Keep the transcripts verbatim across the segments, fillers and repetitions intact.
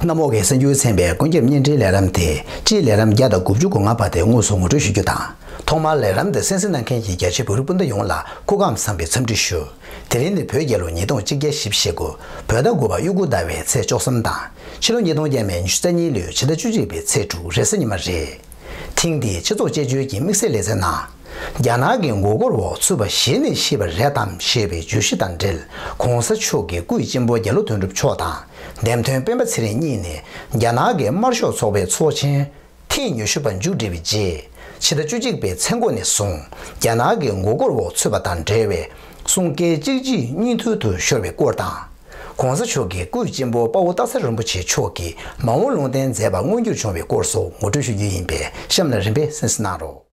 གནམ་འོག་གི་གསར་འགྱུར་ཚན་པའི་ཀུན་ཁྱབ་བརྙན་འཕྲིན་ལས་རིམ་དེ་སྤྱིའི་ལས་རིམ་བརྒྱ་དང་དགུ་བཅུ་གོ་ལྔ་པ་དེ་དངོས་སུ་ངོ་སྤྲོད་ཞུ་རྒྱུ་དང་། ཐོག་མར་ལས་རིམ་དེ་གསན་གཟིགས་གནང་མཁན་གྱི་རྒྱ་ཆེའི་བོད་རིགས་སྤུན་ཟླ་ཡོངས་ལ་སྐུ་ཁམས་བཟང་བའི་འཚམས་འདྲི་ཞུ། དེ་རིང་ནི་བོད་རྒྱལ་ལོ་ཉིས་སྟོང་གཅིག་བརྒྱ་བཞི་བཅུ་ཞེ་དགུ། བོད་ཟླ་དགུ་པ་དབྱུག་གུ་ཟླ་བའི་ཚེས་བཅུ་གསུམ་དང་། ཕྱི་ལོ་ཉིས་སྟོང་བརྒྱ་མེད་ཉི་ཤུ་རྩ་གཉིས་ལོའི་ཕྱི་ཟླ་བཅུ་གཅིག་པའི་ཚེས་དྲུག་རེས་གཟའ་ཉི་མ་རེད། ཐེངས་འདིའི་སྤྱི་ཚོགས་དཔྱད་བརྗོད་ཀྱི་དམིགས་བསལ་ལེ་ཚན་ནང་། རྒྱ་ནག་གི་མགོ་སྐོར་འོག་ཚུད་པ་ཞི་ནས་ཤི་བ་རེད་དམ་ཞེས་པའི་བརྗོད་གཞི་དང་འབྲེལ། ྋགོང་ས་མཆོག་གི་སྐུའི་གཅེན་པོ་རྒྱ་ལོ་དོན་གྲུབ་མཆོག་དང་། འདེམས་ཐོན་སྤེན་པ་ཚེ་རིང་གཉིས་ནས་རྒྱ་ནག་གི་དམར་ཤོག་ཚོགས་པའི་ཚོགས་ཆེན་ཐེངས་ཉི་ཤུ་པ་མཇུག་བསྒྲིལ་བའི་རྗེས། ཕྱི་ཟླ་བཅུ་གཅིག་པའི་མཚན་འགོ་ནས་བཟུང་རྒྱ་ནག་གི་མགོ་སྐོར་འོག་ཚུད་པ་དང་འབྲེལ་བའི་གསུང་སྐད་གཅིག་རྗེས་གཉིས་མཐུད་དུ་ཤོར་བའི་སྐོར་དང་། ྋགོང་ས་མཆོག་གི་སྐུའི་གཅེན་པོ་དཔའ་བོ་སྟག་འཚེར་རིན་པོ་ཆེ་མཆོག་གིས་མ་འོངས་ལུང་བསྟན་མཛད་པ་མངོན་འགྱུར་བྱུང་བའི་སྐོར་སོགས་ངོ་སྤྲོད་ཞུ་རྒྱུ་ཡིན་པས། གཤམ་ལ་རིམ་པས་གསན་གཟིགས་གནང་རོགས།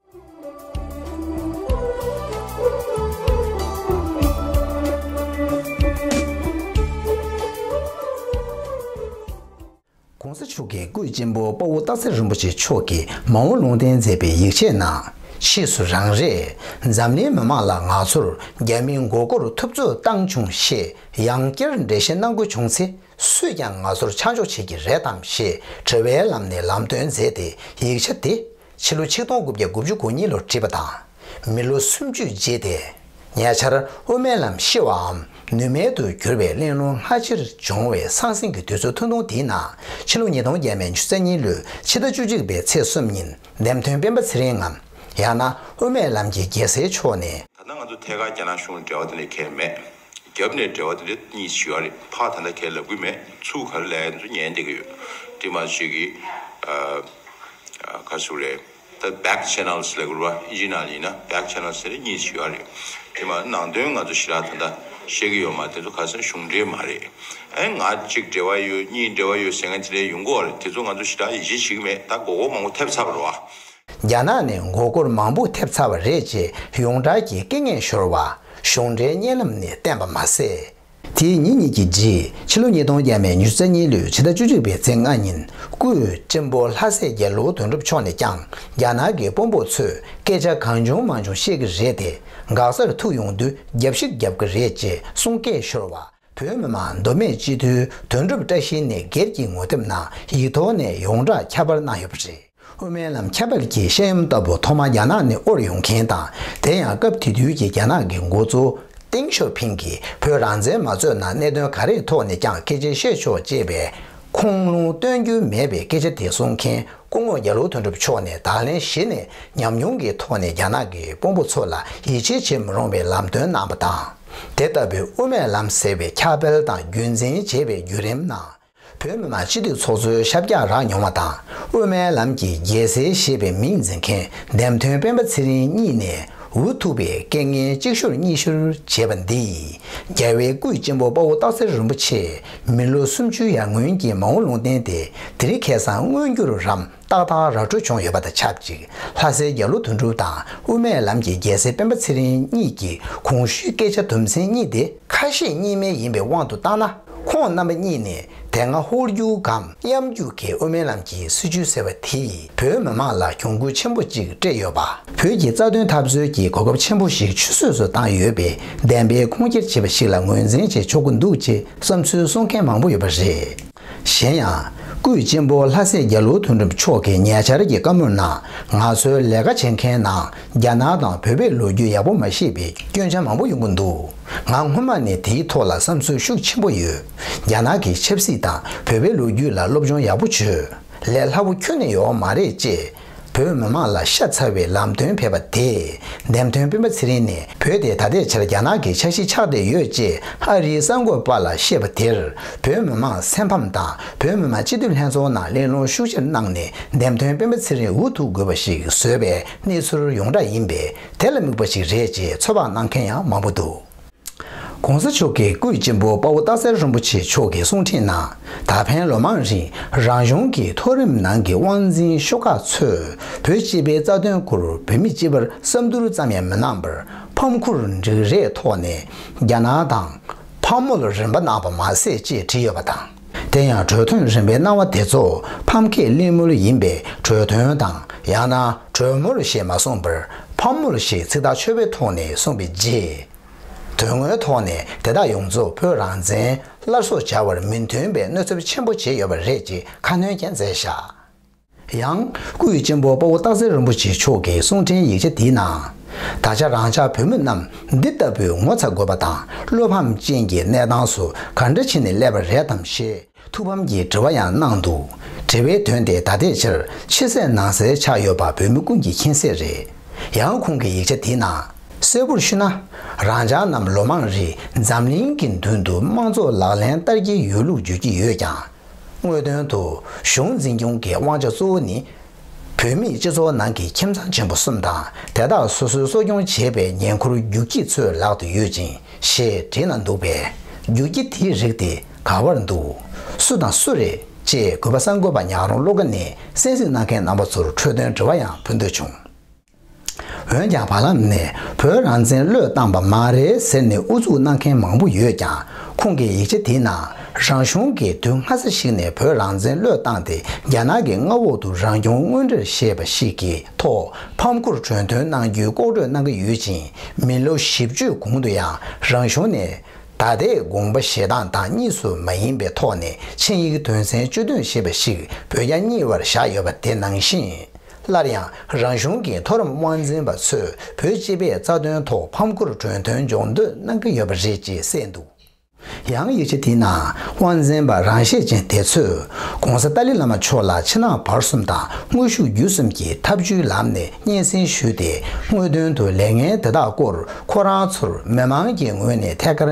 ྋགོང་ས་མཆོག་གི་སྐུའི་གཅེན་པོ་དཔའ་བོ་སྟག་འཚེར་རིན་པོ་ཆེ་མཆོག་གིས་མ་འོངས་ལུང་བསྟན་མཛད་པའི་ཡིག་ཆའི་ནང་། ཕྱིས་སུ་རང་རེས་འཛམ་གླིང་མི་མང་ལ་ང་ཚོར་རྒྱ་མིའི་མགོ་སྐོར་ཐུབ་ཚོད་བཏང་བྱུང་ཞེས་ཡང་བསྐྱར་འགྲེལ་བཤད་གནང་དགོས་བྱུང་ཚེ། སུས་ཀྱང་ང་ཚོར་ཆ་འཇོག་བྱེད་ཀྱི་རེད་དམ་ཞེས་དྲི་བའི་ལམ་ནས་ལམ་སྟོན་མཛད་དེ། ཡིག་ཆ་དེ་ཕྱི་ལོ་ཆིག་སྟོང་དགུ་བརྒྱ་དགུ་བཅུ་གོ་གཉིས་ལོར་བྲིས་པ་དང་། མི་ལོ་སུམ་ཅུ་རྗེས་ཏེ། ཉེ་ཆར་དབུ་མའི་ལམ་ཤི་བའམ་ནུས་མེད་དུ་གྱུར་བའི་གླེང་སློང་སྔ་ཕྱིར་བྱུང་བའི་ཟང་ཟིང་གི་དུས་ཚོད་ཐུང་ཐུང་དེའི་ནང་། ཕྱི་ལོ་ཉིས་སྟོང་བརྒྱ་མེད་ཉི་ཤུ་རྩ་གཉིས་ལོའི་ཕྱི་ཟླ་བཅུ་གཅིག་པའི་ཚེས་གསུམ་ཉིན་འདེམས་ཐོན་སྤེན་པ་ཚེ་རིང་ངམ། ཡང་ན་དབུ་མའི་ལམ་གྱི་རྒྱལ་སྲས་མཆོག་ནས། ད་ལྟ་ང་ཚོ་ཐད་ཀར་རྒྱ་ནག་གཞུང་འབྲེལ་བ་དེ་འདྲ་གང་ཡང་མེད། རྒྱབ་ནས་འབྲེལ་བ་དེ་འདྲ་གཉིས་ཞུ་བ་རེད། ཕར་ད་ལྟ་ཁས་ལབ་གི་མེད། ཚུར་ག་རེ་ལབ་ཡ་དེ་ཚོ་ཉན་བསྡད་ཀྱི་ཡོད། དེ་མ་ཞིག་གིས་ཨ་ཨ་ག་ཟེར་རེད། ད་back channels ལབ་དགོས་རེད་པ། ཨིན་ཇི་ནང་ལ་ཡིན་ན་back channels ཟེར་གཉིས་ཞིག་ཡོད་རེད། དེ་མ་ནང་དོན་ང་ཚོ་ཞེ་དྲག་ད་ལྟ་ཤེས་ཀྱི་ཡོད་མ་རེད། དེ་ཚོ་ག་ས་གཞུང་འབྲེལ་མ་རེད། ཨེ་ང་གཅིག་འབྲེལ་བ་ཡོད་གཉིས་འབྲེལ་བ་ཡོད་ཟེར་མཁན་དེ་འདྲ་ཡོང་གི་ཡོད་རེད། དེ་ཚོ་ང་ཚོ་ཞེ་དྲག་ཡིད་ཆེས་བྱེད་ཀྱི་མེད། ད་མགོ་སྐོར་མང་པོ་ཐེབས་ཚར་བ་རེད་པ། རྒྱ་ནག་ནས་མགོ་སྐོར་མང་པོ་ཐེབས་ཚར་བ་རེད་ཅེས་ཡོངས་གྲགས་ཀྱི་སྐད་ངན་ཤོར་བ་གཞུང་འབྲེལ་བརྙན་ལམ་ནས་བསྟན་པ་མ་ཟད། དེའི་ཉིན་གཉིས་ཀྱི་རྗེས། ཕྱི་ལོ་ཉིས་སྟོང་བརྒྱ་མེད་ཉི་ཤུ་རྩ་གཉིས་ལོའི་ཕྱི་ཟླ་བཅུ་གཅིག་པའི་ཚེས་ལྔ་ཉིན། སྐུའི་གཅེན་པོ་ལྷ་སྲས་རྒྱ་ལོ་དོན་གྲུབ་མཆོག་ནས་ཀྱང་རྒྱ་ནག་གི་དཔོན་པོ་ཚོས་སྐད་ཆ་གང་བྱུང་མང་བྱུང་བཤད་ཀྱི་རེད་དེ། འགག་རྩར་ཐུག་ཡོང་དུས་རྒྱབ་བཤིག་རྒྱབ་ཀྱི་རེད་ཅེས་གསུང་སྐད་ཤོར་བ། བོད་མི་མང་མདོ་སྨད་སྤྱི་འཐུས་དོན་གྲུབ་བཀྲ་ཤིས་ནས་སྒེར་གྱི་ངོ་དེབ་ནང་ཡིག་ཐོག་ནས་ཡོངས་གྲགས་ཁྱབ་པར་གནང་ཡོད་པ་རེད། དབུ་མའི་ལམ་ཁྱབ་སྤེལ་གྱི་བཤད་ཡོན་ལྟ་བུ་ཐོག་མར་རྒྱ་ནག་ནས་དབོར་ཡོང་མཁན་དང་། དེ་ཡང་སྐབས་དེ་དུས་ཀྱི་རྒྱ་ནག་གི་འགོ་གཙོ་ཏེང་ཞའོ་ཕིང་གིས་བོད་རང་བཙན་མ་རྩོད་ན་གནད་དོན་ག་རེའི་ཐོག་ནས་ཀྱང་སྐད་ཆ་བཤད་ཆོག་ཅེས་པའི་ཁུངས་ལུང་སྟོན་རྒྱུ་མེད་པའི་སྐད་ཆ་དེ་གསུང་མཁན་སྐུ་ངོ་རྒྱ་ལོ་དོན་གྲུབ་མཆོག་ནས་ད་ལན་གཞི་ནས་ཉམས་མྱོང་གི་ཐོག་ནས་རྒྱ་ནག་གི་དཔོན་པོ་ཚོ་ལ་ཡིད་ཆེས་བྱེད་མི་རུང་བའི་ལམ་སྟོན་གནང་བ་དང་། དེ་ལྟ་བུའི་དབུ་མའི་ལམ་ཟེར་བའི་ཁྱབ་སྤེལ་དང་རྒྱུན་འཛིན་བྱེད་པའི་བརྒྱུད་རིམ་ནང་། བོད་མི་མང་སྤྱི་འཐུས་ཚོགས་གཙོའི་ཞབས་བཀྱག་རག་མྱོང་བ་དང་། དབུ་མའི་ལམ་གྱི་རྒྱལ་སྲས་ཞེས་པའི་མིང་འཛིན་མཁན་འདེམས་ཐོན་སྤེན་པ་ཚེ་རིང་གཉིས་ནས་འུ་ཐུག་པའི་སྐད་ངན་གཅིག་ཤོར་གཉིས་ཤོར་བྱས་པ་འདིས། རྒྱལ་བའི་སྐུའི་གཅེན་པོ་དཔའ་བོ་སྟག་འཚེར་རིན་པོ་ཆེ་མི་ལོ་སུམ་ཅུ་ཡར་སྔོན་གྱི་མ་འོངས་ལུང་བསྟན་དེ་དེ་རིང་ཁ་སང་མངོན་འགྱུར་རམ། ཏག་ཏག་ར་སྤྲོད་བྱུང་ཡོད་པ་དང་ཆབས་ཅིག་ལྷ་སྲས་རྒྱ་ལོ་དོན་གྲུབ་དང་དབུ་མའི་ལམ་གྱི་རྒྱལ་སྲས་སྤེན་པ་ཚེ་རིང་གཉིས་ཀྱི་གོང་ཞུས་སྐད་ཆ་དུམ་ཚན་གཉིས་དེ་ཁ་ཞེ་གཉིས་མེད་ཡིན་པའི་དབང་དུ་བཏང་ན། ཁོང་རྣམ་པ་གཉིས་ནས་དེ་སྔ་ཧོལ་རྒྱུག་གམ་གཡམ་རྒྱུག་གི་དབུ་མའི་ལམ་གྱི་སྲིད་བྱུས་ཟེར་བ་དེས་བོད་མི་མང་ལ་གྱོང་གུན་ཆེན་པོ་ཅིག་སྤྲད་ཡོད་པ། བོད་ཀྱི་རྩ་དོན་འཐབ་རྩོད་ཀྱི་གོ་སྐབས་ཆེན་པོ་ཞིག་ཆུད་ཟོས་སུ་བཏང་ཡོད་པའི་བདེན་པའི་ཁུངས་སྐྱེལ་བྱས་པ་ཞིག་ལ་ངོས་འཛིན་བྱས་ཆོག་གི་འདུག་ཅེས་བསམ་ཚུལ་གསུང་མཁན་མང་པོ་ཡོད་པ་རེད། གཞན་ཡང་། སྐུའི་གཅེན་པོ་ལྷ་སྲས་རྒྱ་ལོ་དོན་གྲུབ་མཆོག་གིས་ཉེ་ཆར་གྱི་བཀའ་མོལ་ནང་ང་ཚོའི་ལས་ཀ་བྱེད་མཁན་ནང་རྒྱ་ནག་དང་བོད་པའི་ལོ་རྒྱུས་ཡག་པོ་མ་ཤེས་པའི་སྐྱོན་ཆ་མང་པོ་ཡོང་གི་འདུག་ང་སྔོན་མ་ནས་དེའི་ཐོག་ལ་བསམ་ཚུལ་ཤུགས་ཆེན་པོ་ཡོད། རྒྱ་ནག་གི་ཆབ་སྲིད་དང་བོད་པའི་ལོ་རྒྱུས་ལ་སློབ་སྦྱོང་ཡག་པོ་བྱོས། ལས་སླ་པོ་ཁྱོན་ནས་ཡོད་མ་རེད་ཅེས། བོད་མི་མང་ལ་ཤ་ཚ་བའི་ལམ་སྟོན་ཕེབས་པ་དེས། འདེམས་ཐོན་སྤེན་པ་ཚེ་རིང་ནས་བོད་དེ་ད་ལྟའི་ཆར་རྒྱ་ནག་གི་ཆ་ཤས་ཆགས་བསྡད་ཡོད་ཅེས་ཨ་རིའི་གསར་འགོད་པ་ལ་བཤད་པ་དེར། བོད་མི་མང་སེམས་ཕམ་དང་བོད་མི་མང་སྤྱི་འཐུས་ལྷན་ཚོགས་ནང་གླེང་སློང་ཤུགས་ཆེར་གནང་ནས། འདེམས་ཐོན་སྤེན་པ་ཚེ་རིང་འུ་ཐུག་དགོས་པ་ཞིག་བཟོས་པའི་གནས་ཚུལ་ཡོངས་གྲགས་ཡིན་པས། དེ་ལ་དམིགས་པ་ཞིག་རེད་ཅེས་ཚོད་དཔག་གནང་མཁན་ཡང་མང་པོ་འདུག ྋགོང་ས་མཆོག་གི་སྐུའི་གཅེན་པོ་དཔའ་བོ་སྟག་འཚེར་རིན་པོ་ཆེ་མཆོག་གི་གསུང་འཕྲིན་ནང་། ད་ཕན་ལོ་མང་རིང་རང་གཞུང་གི་མཐོ་རིམ་ནང་གི་དབང་འཛིན་ཤོག་ཁག་ཚོས་བོད་སྤྱི་པའི་རྩ་དོན་སྐོར་བོད་མི་སྤྱི་པར་བསམ་བསྡུར་ཙམ་ཡང་མི་གནང་བར། ཕམ་ཁུར་འགྲིག་རེས་ཐོག་ནས་རྒྱ་ནག་དང་ཕམ་མོལ་རིམ་པ་གནང་བ་མ་ཟད་ཅེས་བྲིས་ཡོད་པ་དང་། དེ་ཡང་གྲོས་མཐུན་རིམ་པའི་གནང་བ་དེ་ཚོ་ཕམ་ཁས་གླེང་མོལ་ཡིན་པས། གྲོས་མཐུན་དང་ཡང་ན་གྲོས་མོལ་ཞེས་མ་གསུངས་པར་ཕམ་མོལ་ཞེས་ཚིག་ཐག་ཆོད་པའི་ཐོག་ནས་གསུངས་པའི་རྗེས། དོན་དངོས་ཐོག་ནས་དེ་དག་ཡོངས་རྫོགས་བོད་རང་བཙན་སླར་གསོ་བྱ་བར་མི་མཐུན་པའི་གནོད་ཚབས་ཆེན་པོ་བྱས་ཡོད་པ་རེད་ཅེས་ཁ་སྣོན་ཀྱང་མཛད་བཞག་ཡང་སྐུའི་གཅེན་པོ་དཔའ་བོ་སྟག་འཚེར་རིན་པོ་ཆེ་མཆོག་གི་གསུང་འཕྲིན་ཡིག་ཆ་འདིའི་ནང་། ད་ཆ་རང་ཅག་བོད་མི་རྣམས་འདི་ལྟ་བུའི་ངོ་ཚ་དགོས་པ་དང་བློ་ཕམ་ཅན་གྱི་གནས་སྟངས་སུ་ག་འདྲ་བྱས་ནས་སླེབས་པ་རེད་དམ་ཞེས་ཐུགས་ཕམ་གྱི་དྲི་བ་ཡང་གནང་འདུག་དྲི་བའི་དོན་དེ་ད་ལྟའི་ཆར་ཕྱི་གསལ་ནང་གསལ་ཆགས་ཡོད་པ་བོད་མི་ཀུན་གྱིས་མཁྱེན་གསལ་རེད། ཡང་ཁོང་གི་ཡིག་ཆ་དེའི་ནང་། གསལ་པོར་ཞུས་ན། རང་ཅག་རྣམས་ལོ་མང་རིང་འཛམ་གླིང་གི་མདུན་དུ་དམངས་གཙོ་ལག་ལེན་བསྟར་གྱི་ཡོད་ལུགས་བརྗོད་ཀྱི་ཡོད་ཀྱང་། དངོས་དོན་དུ་གཞུང་འཛིན་སྐྱོང་གི་དབང་ཆ་གཙོ་བོ་ནི། བོད་མིའི་སྤྱི་ཚོགས་ནང་གི་ཁྱིམ་ཚང་ཆེན་པོ་གསུམ་དང་དེ་དག་སོ་སོའི་གསོ་སྐྱོང་བྱེད་པའི་འགན་འཁུར་རྒྱུག་ཁྱི་ཚོའི་ལག་ཏུ་ཡོད་ཅིང་ཞེས་བྲིས་གནང་འདུག་པས། རྒྱུག་ཁྱི་དེའི་རིགས་དེ་ག་བར་འདུག་སུ་དང་སུ་རེད་ཅེས་གུས་པ་གསར་འགོད་པ་ཉག་རོང་བློ་དགའ་ནས་གསན་གཟིགས་གནང་མཁན་རྣམ་པ་ཚོར་འཕྲོས་དོན་དྲི་བ་ཡང་ཕུལ་འདོད་བྱུང་། འོན་ཀྱང་བར་ལམ་ནས་བོད་རང་བཙན་བློས་བཏང་པ་མ་རེད་ཟེར་ནས་ཨུ་ཚུགས་གནང་མཁན་མང་པོ་ཡོད་ཀྱང་། ཁོང་གི་ཡིག་ཆ་དེའི་ནང་རང་གཞུང་གིས་དུས་སྔ་ས་ཞིག་ནས་བོད་རང་བཙན་བློས་བཏང་སྟེ། རྒྱ་ནག་གི་མངའ་འོག་ཏུ་རང་སྐྱོང་དངོས་འབྲེལ་ཞེས་པ་ཞིག་གི་ཐོག་ཕམ་ཁུར་གྲོས་མཐུན་གནང་རྒྱུའི་ལྐོག་གྲོས་གནང་གི་ཡོད་ཅིང་། མི་ལོ་བཞི་བཅུའི་གོང་དུ་ཡང་རང་གཞུང་ནས་ད་ལྟའི་དགོངས་པ་བཞེས་སྟངས་དང་གཉིས་སུ་མ་ཡིན་པའི་ཐོག་ནས་ཆིངས་ཡིག་དོན་ཚན་བཅུ་བདུན་ཞེས་པ་ཞིག་བོད་རྒྱ་གཉིས་བར་བཞག་ཡོད་པ་དེ་ནང་བཞིན། སླར་ཡང་རང་གཞུང་གི་མཐོ་རིམ་དབང་འཛིན་པ་ཚོས་བོད་སྤྱི་པའི་རྩ་དོན་ཐོག་ཕམ་ཁུར་གྲོས་མཐུན་འཇོག་འདོད་གནང་གི་ཡོད་པ་རེད་ཅེས་གསལ་འདུག་ཡང་ཡིག་ཆ་དེའི་ནང་དབང་འཛིན་པ་རང་ཤེད་ཅན་དེ་ཚོས་༸གོང་ས་ཏཱ་ལའི་བླ་མ་མཆོག་ལ་ཕྱི་ནང་བར་གསུམ་དང་དངོས་ཤུགས་བརྒྱུད་གསུམ་གྱི་ཐབས་ཇུས་ལམ་ནས་སྙན་སེང་ཞུས་ཏེ། དངོས་དོན་དུ་ལས་ངན་དེ་དག་སྐོར་ཁོ་རང་ཚོར་མི་མང་གི་ངོས་ནས་ཐད་ཀར་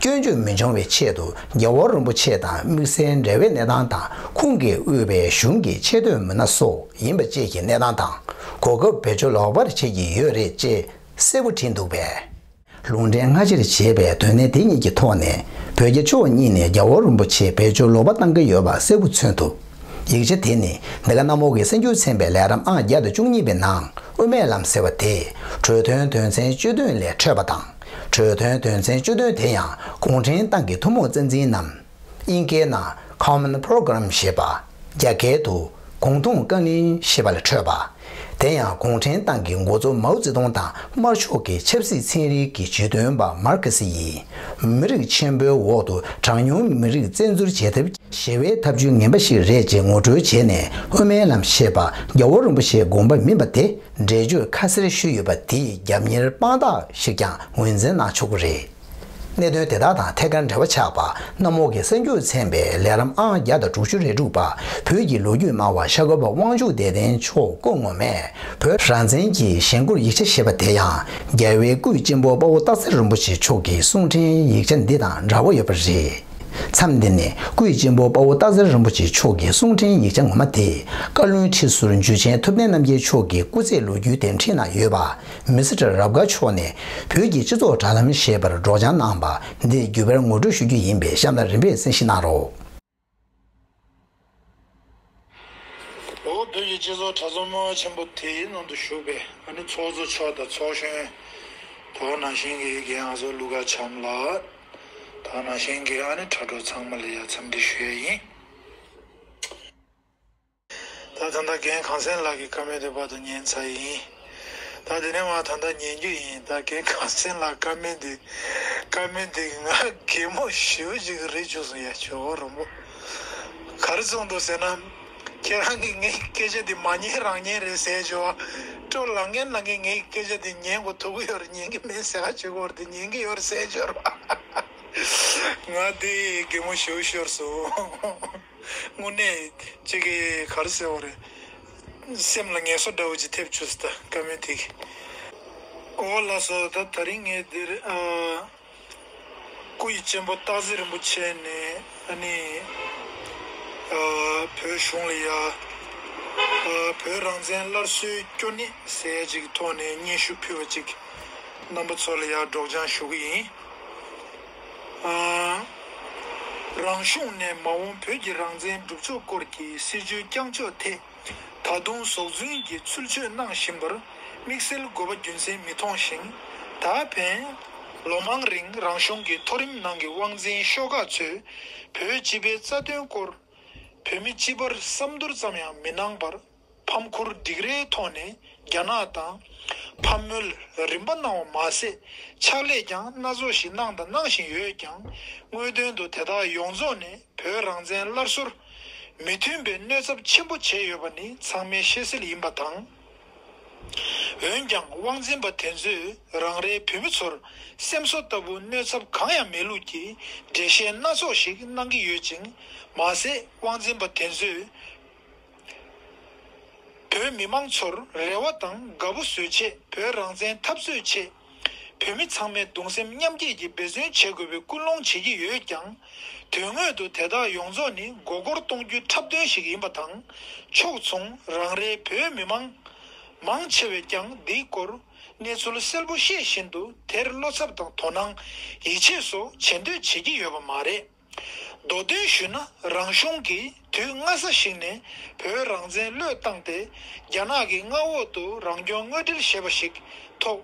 སྐྱོན་བརྗོད་མི་འབྱུང་བའི་ཆེད་དུ་རྒྱལ་བ་རིན་པོ་ཆེ་དང་དམིགས་བསལ་འབྲེལ་བའི་གནས་སྟངས་དང་། ཁོང་གིས་དབུས་པའི་གཞུང་གི་ཆེས་མཐོའི་མི་སྣ་སོགས་ཡིན་པ་བཅས་ཀྱི་གནས་སྟངས་དང་། གོ་སྐབས་བེད་སྤྱོད་ལོག་པར་བྱེད་ཀྱི་ཡོད་རེད་ཅེས་གསལ་པོ་བྲིས་འདུག་པས། ལུང་འདྲེན་སྔ་ཕྱིར་བྱས་པའི་དོན་གནད་དེ་གཉིས་ཀྱི་ཐོག་ནས་བོད་རྒྱ་ཕྱོགས་གཉིས་ནས་རྒྱལ་བ་རིན་པོ་ཆེ་བེད་སྤྱོད་ལོག་པ་བཏང་གི་ཡོད་པ་གསལ་པོ་མཚོན་ཐུབ། ཡིག་ཆ་དེ་ནི་འདི་ག་གནམ་འོག་གི་གསར་འགྱུར་ཚན་པའི་ལས་རིམ་ཨང་བརྒྱ་དང་བཅུ་གཉིས་པའི་ནང་དབུ་མའི་ལམ་ཟེར་བ་དེ་གྲོས་མཐུན་དོན་ཚན་བཅུ་བདུན་ལས་འཕྲོས་པ་དང་། གྲོས་མཐུན་དོན་ཚན་བཅུ་བདུན་དེ་ཡང་གུང་ཁྲན་ཏང་གི་ཐུན་མོང་རྩ་འཛིན་ནམ། དབྱིན་སྐད་ནང་Common Program ཞེས་པ། རྒྱ་སྐད་དུ་གུང་ཐུང་རྐང་གླིང་ཞེས་པ་ལས་འཕྲོས་པ། དེ་ཡང་གུང་ཁྲན་ཏང་གི་འགོ་གཙོ་མའོ་ཙེ་ཏུང་དང་དམར་ཕྱོགས་ཀྱི་ཆབ་སྲིད་ཚན་རིག་གི་ཇུས་འདོན་པ་མར་ཁེ་སི་ཡིས། མི་རིགས་ཆེན་པོའི་འོག་ཏུ་གྲངས་ཉུང་མི་རིགས་བཙན་འཛུལ་བྱེད་ཐབས་ཞེ་བའི་ཐབས་ཇུས་ངན་པ་ཞིག་རེད་ཅེས་ངོ་སྤྲོད་བྱས་ནས། དབུ་མའི་ལམ་ཞེས་པ་རྒྱལ་བ་རིན་པོ་ཆེའི་དགོངས་པ་མིན་པ་དེ་འགྲེལ་བརྗོད་ཁ་གསལ་ཞུས་ཡོད་པ་དེའི་རྒྱབ་གཉེར་དཔང་རྟགས་ཤིག་ཀྱང་ངོས་འཛིན་གནང་ཆོག་གི་རེད། གནད་དོན་དེ་དག་དང་ཐད་ཀར་འབྲེལ་བ་ཆགས་པ། གནམ་འོག་གི་གསར་འགྱུར་ཚན་པའི་ལས་རིམ་ཨང་བརྒྱ་དང་དྲུག་ཅུ་རེ་དྲུག་པ། བོད་ཀྱི་ལོ་རྒྱུས་སྨྲ་བ་ཤར་སྐོར་པ་དབང་ཕྱུག་བདེ་ལྡན་མཆོག་སྐུ་ངོ་མས་བོད་རང་བཙན་གྱི་ཞེན་སྐུལ་ཡིག་ཆ་ཞེས་པ་དེ་ཡང་རྒྱལ་བའི་སྐུའི་གཅེན་པོ་དཔའ་བོ་སྟག་འཚེར་རིན་པོ་ཆེ་མཆོག་གི་གསུང་འཕྲིན་ཡིག་ཆ་འདི་དང་འདྲ་བོ་ཡོད་པ་རེད། མཚམས་འདི་ནས་སྐུའི་གཅེན་པོ་དཔའ་བོ་སྟག་འཚེར་རིན་པོ་ཆེ་མཆོག་གི་གསུང་འཕྲིན་ཡིག་ཆ་ངོ་མ་དེ། བཀའ་བློན་ཁྲི་ཟུར་འཇུ་ཆེན་ཐུབ་བསྟན་རྣམ་རྒྱལ་མཆོག་གི་སྐུ་ཚེ་ལོ་རྒྱུས་དེབ་ཁྲིད་ནང་ཡོད་པ། མི་སི་ཊར་རབ་དགའ་མཆོག་ནས་བོད་ཀྱི་སྤྱི་ཚོགས་དྲ་ལམ་ཞེས་པར་སྒྲོག་སྦྱང་གནང་བ་འདི་བརྒྱུད་པར་ངོ་སྤྲོད་ཞུ་རྒྱུ་ཡིན་པས། གཤམ་ལ་རིམ་པས་གསན་བཞེས་གནང་རོགས། འོ། བོད་ཀྱི་སྤྱི་ཚོགས་དྲ་ཚོགས་ཆེན་པོ་དེའི་ནང་དུ་ཞུགས་པའི་ཨ་ནི་ཚོགས་གཙོ་མཆོག་དང་ཚོགས་གཞོན། དེ་ནང་བཞིན་གྱི་རྒན་ཨ་ཟོ་ཀླུ་དགའ་བྱམས་ལགས། དེ་ནང་བཞིན་གྱི་ཨ་ནི་དྲ་གྲོགས་ཚང་མ་ལ་ཡང་འཚམས་འདྲི་ཞུ་ཡས་ཡིན། ད་ད་ལྟ་རྒན་གངས་སེང་ལགས་ཀྱི་ཀ་མེན་དེ་བར་དུ་ཉན་ཚར་ཡིན། ད་དེ་ནས་མར་ད་ལྟ་ཉན་རྒྱུ་ཡིན། ད་རྒན་གངས་སེང་ལགས་ཀ་མེན་དེ། ཀ་མེན་དེ་ང་གད་མོ་ཞེ་པོ་ཅིག་རེད་བྱུང་སོང་ཡ། ཇོ་བོ་རོང་པོ། ག་རེ་གསུངས་འདུག་ཟེར་ན། ཁྱེད་རང་གིས་ངའི་སྐད་ཆ་དེ་མ་ཉན་རང་ཉན་རེད་ཟེར་བྱས་པ། སྤྲོ་ལངས་མཁན་ལངས་མཁན་ངའི་སྐད་ཆ་དེ་ཉན་དགོས་ཐུག་གི་ཡོད་རེད། ཉན་གི་མེད་ཟེར་ག་བྱེད་དགོས་རེད། དེ་ཉན་གི་ཡོད་རེད་ཟེར་བྱས་པ། ང་དེ་གད་མོ་ཞེ་པོ་ཤོར་སོང་། དངོས་གནས་ཅིག་གིས་ག་རེ་ཟེར་བ་རེད། སེམས་ལ་ངལ་གསོ་འདྲ་བོ་ཅིག་ཐེབས་བྱུང་སོང་། ད་ཀ་མེན་དེ་གི། འོ་ལགས་སོ། ད་དེ་རིང་ངས་འདིར་ཨ། སྐུ་ཡི་གཅེན་པོ་སྟག་འཚེར་རིན་པོ་ཆེ་ནས་ཨ་ནི། ཨ། བོད་གཞུང་ལ་ཡ། ཨ། བོད་རང་བཙན་སླར་གསོའི་སྐྱོ་གནད་ཟེར་ཡ་ཅིག་གི་ཐོག་ནས་སྙན་ཞུ་ཕུལ་བ་ཅིག་རྣམ་པ་ཚོ་ལ་ཡ་སྒྲོག་སྦྱང་ཞུ་གི་ཡིན། ཨ། རང་གཞུང་ནས་མ་འོངས་བོད་ཀྱི་རང་བཙན་སྒྲུབ་ཕྱོགས་སྐོར་གྱི་སྲིད་བྱུས་བསྐྱངས་ཕྱོགས་ཐད། ད་དུང་ཟོག་རྫུན་གྱི་ཚུལ་འཆོས་གནང་བཞིན་པར་དམིགས་བསལ་དགོས་པ་རྒྱུ་མཚན་མི་མཐོང་ཞིང་། ད་ཕན། ལོ་མང་རིང་རང་གཞུང་གི་མཐོ་རིམ་ནང་གི་དབང་འཛིན་ཤོག་ཁག་ཚོས་བོད་སྤྱི་པའི་རྩ་དོན་སྐོར་བོད་མི་སྤྱི་པར་བསམ་འདུན་ཙམ་ཡང་མི་གནང་བར། ཕམ་ཁུར་སྒྲིག་རའི་ཐོག་ནས་རྒྱ་ནག་དང་ ཕབ་སྨོལ་རིམ་པ་གནང་བ་མ་ཟད། ཕྱག་ལས་ཀྱང་སྣ་ཚོགས་ཤིག་གནང་དང་གནང་བཞིན་ཡོད་ཀྱང་། དངོས་དོན་དུ་དེ་དག་ཡོངས་རྫོགས་ནི་བོད་རང་བཙན་སླར་གསོར་མི་མཐུན་པའི་གནོད་ཚབས་ཆེན་པོ་བྱས་ཡོད་པ་ནི་ཚང་མས་ཤེས་གསལ་ཡིན་པ་དང་། འོན་ཀྱང་དབང་འཛིན་པ་དེ་ཚོས་རང་རེའི་བོད་མི་ཚོར་སེམས་གསོ་ལྟ་བུ་གནོད་ཚབས་གང་ཡང་མེད་ལུགས་ཀྱི་འགྲེལ་བཤད་སྣ་ཚོགས་ཤིག་གནང་གི་ཡོད་ཅིང་། མ་ཟད་དབང་འཛིན་པ་དེ་ཚོས་བོད་མི་མང་ཚོར་རེ་བ་དང་དགའ་པོ་བཟོ་ཆེད། བོད་རང་བཙན་འཐབ་རྩོད་ཆེད་བོད་མི་ཚང་མས་གདུང་སེམས་མཉམ་སྐྱེད་ཀྱིས་འབད་བརྩོན་བྱེད་དགོས་པའི་སྐུལ་སློང་བྱེད་ཀྱི་ཡོད་ཀྱང་། དོན་དངོས་སུ་དེ་དག་ཡོངས་རྫོགས་ནི་མགོ་སྐོར་གཏོང་རྒྱུའི་འཁྲབ་སྟོན་ཞིག་ཡིན་པ་དང་། ཕྱོགས་མཚུངས་རང་རེའི་བོད་མི་མང་མང་ཆེ་བས་ཀྱང་འདིའི་སྐོར་གནས་ཚུལ་གསལ་པོ་ཤེས་བཞིན་དུ་དེར་བློ་འཚབ་དང་དོ་སྣང་ཡིད་ཆེས་སོགས་བྱེད་འདོད་བྱེད་ཀྱི་ཡོད་པ་མ་རེད། མདོ་དོན་ཞུས་ན། རང་གཞུང་གིས་དུས་སྔ་ས་ཞིག་ནས་བོད་རང་བཙན་བློས་བཏང་སྟེ། རྒྱ་ནག་གི་མངའ་འོག་ཏུ་རང་སྐྱོང་དངོས་འབྲེལ་ཞེས་པ་ཞིག་ཐོག་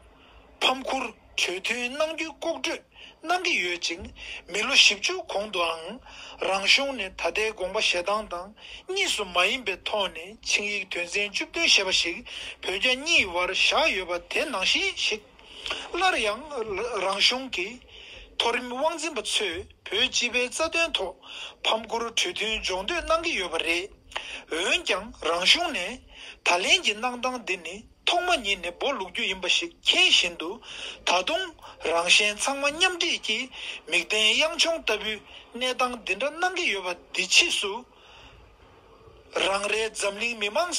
ཕམ་ཁུར་གྲོས་མཐུན་གནང་རྒྱུའི་ལྐོག་གྲོས་གནང་གི་ཡོད་ཅིང་། མི་ལོ་བཞི་བཅུ་གོང་དུའང་རང་གཞུང་ནས་ད་ལྟའི་དགོངས་པ་བཞེས་སྟངས་དང་གཉིས་སུ་མ་ཡིན་པའི་ཐོག་ནས་ཆིངས་ཡིག་དོན་ཚན་བཅུ་བདུན་ཞེས་པ་ཞིག་བོད་རྒྱ་གཉིས་བར་བཞག་ཡོད་པ་དེ་ནང་བཞིན་ཞིག་སླར་ཡང་རང་གཞུང་གི་མཐོ་རིམ་དབང་འཛིན་པ་ཚོས་བོད་སྤྱི་པའི་རྩ་དོན་ཐོག་ཕམ་ཁུར་གྲོས་མཐུན་སྦྱོང་འདོད་གནང་གི་ཡོད་པ་རེད། འོན་ཀྱང་རང་གཞུང་ནས་ད་ལན་གྱི་གནང་སྟངས་འདི་ནི་ཐོག་མ་ཉིད་ནས་སྦོ་ལུག་རྒྱུ་ཡིན་པ་ཞིག་མཁྱེན་བཞིན་དུ། ད་དུང་རང་གཞན་ཚང་མ་མཉམ་འདྲེས་ཀྱིས་མིག་ལྡན་གཡང་མཆོང་ལྟ་བུའི་གནས་སྟངས་འདི་འདྲ་གནང་གི་ཡོད་པ་འདི་ཕྱིས་སུ་རང་རེའི་འཛམ་གླིང་མི་མང་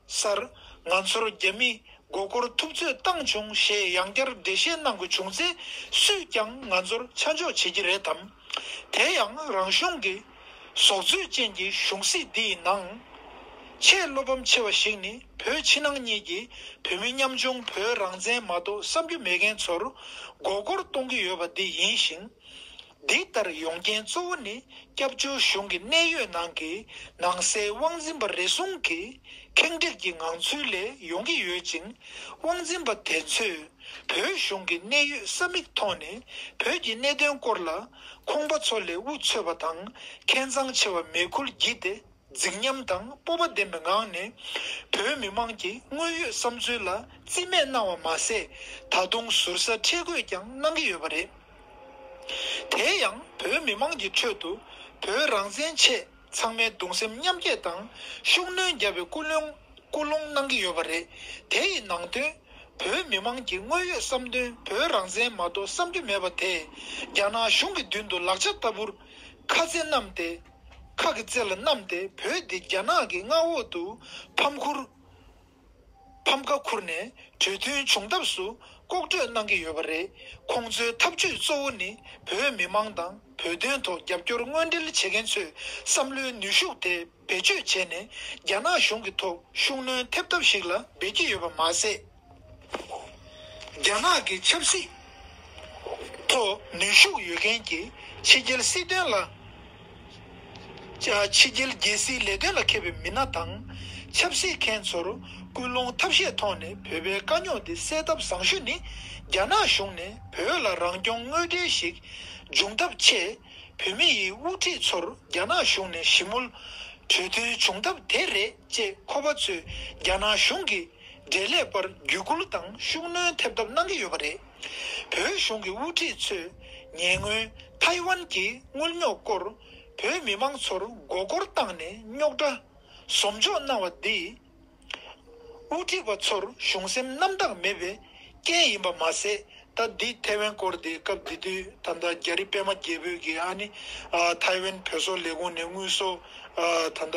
སར་ང་ཚོར་རྒྱ་མིས་མགོ་སྐོར་ཐུབ་ཚོད་བཏང་བྱུང་ཞེས་ཡང་བསྐྱར་འགྲེལ་བཤད་གནང་དགོས་བྱུང་ཚེ། སུས་ཀྱང་ང་ཚོར་ཆ་འཇོག་བྱེད་ཀྱི་རེད་དམ། དེ་ཡང་རང་གཞུང་གི་ཟོག་རྫུས་ཅན་གྱི་གཞུང་སྲིད་འདིའི་ནང་ཆེས་བློ་ཕམ་ཆེ་བ་ཞིག་ནི། བོད་ཕྱི་ནང་གཉིས་ཀྱི་བོད་མི་ཉམ་ཆུང་བོད་རང་བཙན་མ་གཏོགས་བསམ་རྒྱུ་མེད་མཁན་ཚོར་མགོ་སྐོར་གཏོང་གི་ཡོད་པ་འདི་ཡིན་ཞིང་། འདི་ལྟར་ཡོང་རྐྱེན་གཙོ་བོ་ནི་སྐྱབས་བཅོལ་གཞུང་གི་གནད་ཡོད་ནང་གི་ནང་སའི་དབང་འཛིན་པ་རེ་ཟུང་གི་ཁེངས་དྲེགས་ཀྱི་ངང་ཚུལ་ལས་ཡོང་གི་ཡོད་ཅིང་། དབང་འཛིན་པ་དེ་ཚོས་བོད་གཞུང་གི་གནད་ཡོད་ས་མིག་ཐོག་ནས་བོད་ཀྱི་གནད་དོན་སྐོར་ལ་ཁོང་པ་ཚོ་ལས་དབུ་ཚོས་པ་དང་། ཁྱད་མཚར་ཆེ་བ་མེད་ཁུལ་བགྱིས་ཏེ། རྫིག་ཉམས་དང་སྤོབས་པ་ལྡན་པའི་ངང་ནས་བོད་མི་མང་གི་དངོས་ཡོད་བསམ་ཚུལ་ལ་རྩིས་མེད་གནང་བ་མ་ཟད། ད་དུང་ཟུར་ཟ་ཁྲེལ་དགོད་ཀྱང་གནང་གི་ཡོད་པ་རེད། དེ་ཡང་བོད་མི་མང་གི་ཁྲོད་དུ་བོད་རང་བཙན་ཆེད་ཚང་མས་གདུང་སེམས་མཉམ་སྐྱེད་དང་ཤུགས་སྣོན་བརྒྱབ་པའི་སྐུལ་སློང་སྐུལ་སློང་གནང་གི་ཡོད་པ་རེད། དེ་ཡི་ནང་དོན། བོད་མི་མང་གི་དངོས་ཡོད་བསམ་དོན་བོད་རང་བཙན་མ་གཏོགས་བསམ་རྒྱུ་མེད་པ་དེ། རྒྱ་ནག་གཞུང་གི་མདུན་དུ་ལག་ཆ་ལྟ་བུར་ཁ་རྩེ་བསྣམས་ཏེ། ཁ་གི་རྩེ་ལ་བསྣམས་ཏེ་བོད་འདི་རྒྱ་ནག་གི་མངའ་འོག་ཏུ་ཕམ་ཁུར། ཕམ་ཁ་ཁུར་ནས་གྲོས་མཐུན་བྱུང་ཐབས་སུ་ལྐོག་གྲོས་གནང་གི་ཡོད་པ་རེད། ཁོང་ཚོའི་ཐབས་ཇུས་གཙོ་བོ་ནི་བོད་མི་མང་དང་བོད་དོན་ཐོག་རྒྱབ་སྐྱོར་དངོས་འབྲེལ་བྱེད་མཁན་ཚོའི་བསམ་བློའི་ནུས་ཤུགས་དེ་བེད་སྤྱོད་བྱས་ནས་རྒྱ་ནག་གཞུང་གི་ཐོག་ཤུགས་སྣོན་ཐེབས་ཐབས་ཤིག་ལ་འབད་ཀྱི་ཡོད་པ་མ་ཟད། རྒྱ་ནག་གི་ཆབ་སྲིད་ཐོག་ནུས་ཤུགས་ཡོད་མཁན་གྱི་ཕྱི་རྒྱལ་སྲིད་དོན་ལ། ཕྱི་རྒྱལ་རྒྱལ་སྲིད་ལས་དོན་ལ་མཁས་པའི་མི་སྣ་དང་། ཆབ་སྲིད་མཁན་ཚོར་སྐུལ་སློང་ཐབས་ཤེས་ཐོག་ནས་བོད་པའི་དཀའ་རྙོག་འདི་སེལ་ཐབས་བཟང་ཤོས་ནི། རྒྱ་ནག་གཞུང་ནས་བོད་ལ་རང་སྐྱོང་དངོས་འབྲེལ་ཞིག་འབྱུང་ཐབས་ཆེད། བོད་མི་ཡི་དབུ་ཁྲིད་ཚོར་རྒྱ་ནག་གཞུང་ནས་ཞི་མོལ་གྲོས་མཐུན་བྱུང་ཐབས་དེ་རེད་ཅེས་ཁོ་པ་ཚོས་རྒྱ་ནག་གཞུང་གི་འབྲེལ་ལས་པར་བརྒྱུད་སྐུལ་དང་ཤུགས་སྣོན་ཐེབས་ཐབས་གནང་གི་ཡོད་པ་རེད། བོད་གཞུང་གི་དབུ་ཁྲིད་ཚོས་ཉེ་སྔོན་ཐའེ་ཝན་གྱི་དངུལ་རྙོག་སྐོར་བོད་མི་མང་ཚོར་མགོ་སྐོར་བཏང་ནས་རྙོག་དྲ་བཟོ་འཇོག་གནང་བ་འདིས། དབུ་ཁྲིད་པ་ཚོར་གཞུང་སེམས་རྣམ་དག་མེད་པའི་རྐྱེན་ཡིན་པ་མ་ཟད། ད་འདི་ཐའེ་ཝན་སྐོར་དེ་སྐབས་དེ་དུས་ད་ལྟ་རྒྱ་རི་པད་མ་རྒྱལ་པོས་ཀྱིས་ཨ་ནི་ཨ་ཐའེ་ཝན་བོད་སོག་ལས་ཁུངས་ནས་དངུལ་སོགས་ཨ་ད་ལྟ་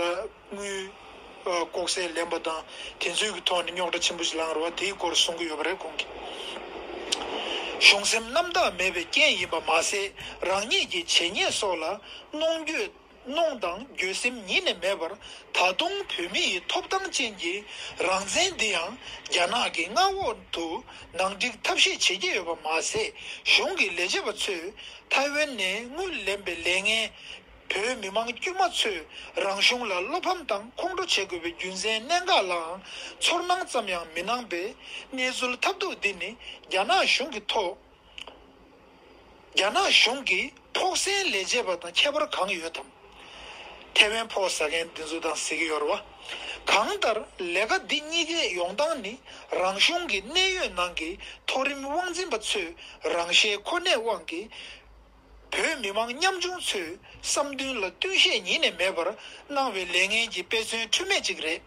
དངུལ་ཨ་ལྐོག་ཟ་ལེན་པ་དང་དེ་ཚོའི་གི་ཐོག་ནས་རྙོག་དྲ་ཆེན་པོ་ཞིག་ལངས་རེད་བ། དེའི་སྐོར་གསུང་གི་ཡོད་པ་རེད་ཁོང་གིས། གཞུང་སེམས་རྣམ་དག་མེད་པའི་རྐྱེན་ཡིན་པ་མ་ཟད། རང་ཉིད་ཀྱི་བྱས་ཉེས་སོགས་ལ་གནོང་འགྱོད། གནོང་དང་འགྱོད་སེམས་ཉིད་ནས་མེད་པར། ད་དུང་བོད་མི་ཡི་ཐོབ་ཐང་ཅན་གྱི་རང་བཙན་འདི་ཡང་རྒྱ་ནག་གི་མངའ་འོག་ཏུ་ནང་འགྲིག་ཐབས་ཤེས་བྱེད་ཀྱི་ཡོད་པ་མ་ཟད། གཞུང་གི་ལས་བྱེད་པ་ཚོས་ཐའེ་ཝན་ནས་དངུལ་ལེན་པའི་ལས་ངན། བོད་མི་མང་དཀྱུས་མ་ཚོས་རང་གཞུང་ལ་བློ་ཕམ་དང་ཁོང་ཁྲོ་བྱེད་དགོས་པའི་རྒྱུ་མཚན་གནད་འགག་ལའང་ཚོར་སྣང་ཙམ་ཡང་མི་གནང་པའི་གནས་ཚུལ་ཐབས་སྡུག་འདི་ནི་རྒྱ་ནག་གཞུང་གི་ཐོག་རྒྱ་ནག་གཞུང་གིས་ཕོགས་སེལ་ལས་བྱེད་པ་དང་ཁྱད་པར་གང་ཡོད་དམ། ཐའེ་ཝན་ཕོགས་ཟ་མཁན་འདི་ཚོ་དང་ཟེར་གྱི་ཡོད་རེད་བ། གང་ལྟར་ལས་ཀ་འདི་གཉིས་ཀའི་ཡོང་སྟངས་ནི་རང་གཞུང་གི་གནད་ཡོད་ནང་གི་མཐོ་རིམ་དབང་འཛིན་པ་ཚོས་རང་ཤེད་ཁོ་ནའི་དབང་གིས། བོད་མི་མང་ཉམ་ཆུང་ཚོའི་བསམ་འདུན་ལ་བསྟུན་ཤེས་ཉིད་ནས་མེད་པར་གནང་བའི་ལས་ངན་གྱི་དཔེ་མཚོན་འཁྲུལ་མེད་ཅིག་རེད།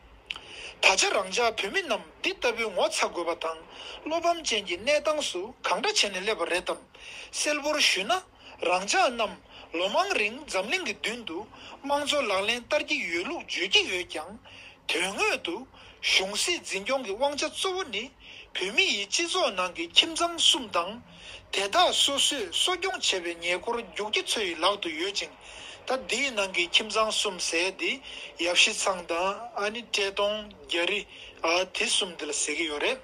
ད་ཆ་རང་ཅག་བོད་མི་རྣམས་འདི་ལྟ་བུའི་ངོ་ཚ་དགོས་པ་དང་བློ་ཕམ་ཅན་གྱི་གནས་སྟངས་སུ་གང་འདྲ་བྱས་ནས་སླེབས་པ་རེད་དམ། གསལ་པོར་ཞུས་ན། རང་ཅག་རྣམས་ལོ་མང་རིང་འཛམ་གླིང་གི་མདུན་དུ་དམངས་གཙོ་ལག་ལེན་བསྟར་གྱི་ཡོད་ལུགས་བརྗོད་ཀྱི་ཡོད་ཀྱང་། དོན་དངོས་སུ་གཞུང་སྲིད་འཛིན་སྐྱོང་གི་དབང་ཆ་གཙོ་བོ་ནི་བོད་མི་ཡི་སྤྱི་ཚོགས་ནང་གི་ཁྱིམ་ཚང་གསུམ་དང་། དེ་དག་སོ་སོས་གསོ་སྐྱོང་བྱས་པའི་ཉེ་འཁོར་རྒྱུག་ཁྱི་ཚོའི་ལག་ཏུ་ཡོད་ཅིང་། ད་འདིའི་ནང་གི་ཁྱིམ་ཚང་གསུམ་ཟེར་དེ་ཡབ་གཞིས་ཚང་དང་ཨ་ནི་བཀྲས་མཐོང་རྒྱ་རི་ཨ་དེ་གསུམ་དེ་ལ་ཟེར་གྱི་ཡོད་རེད།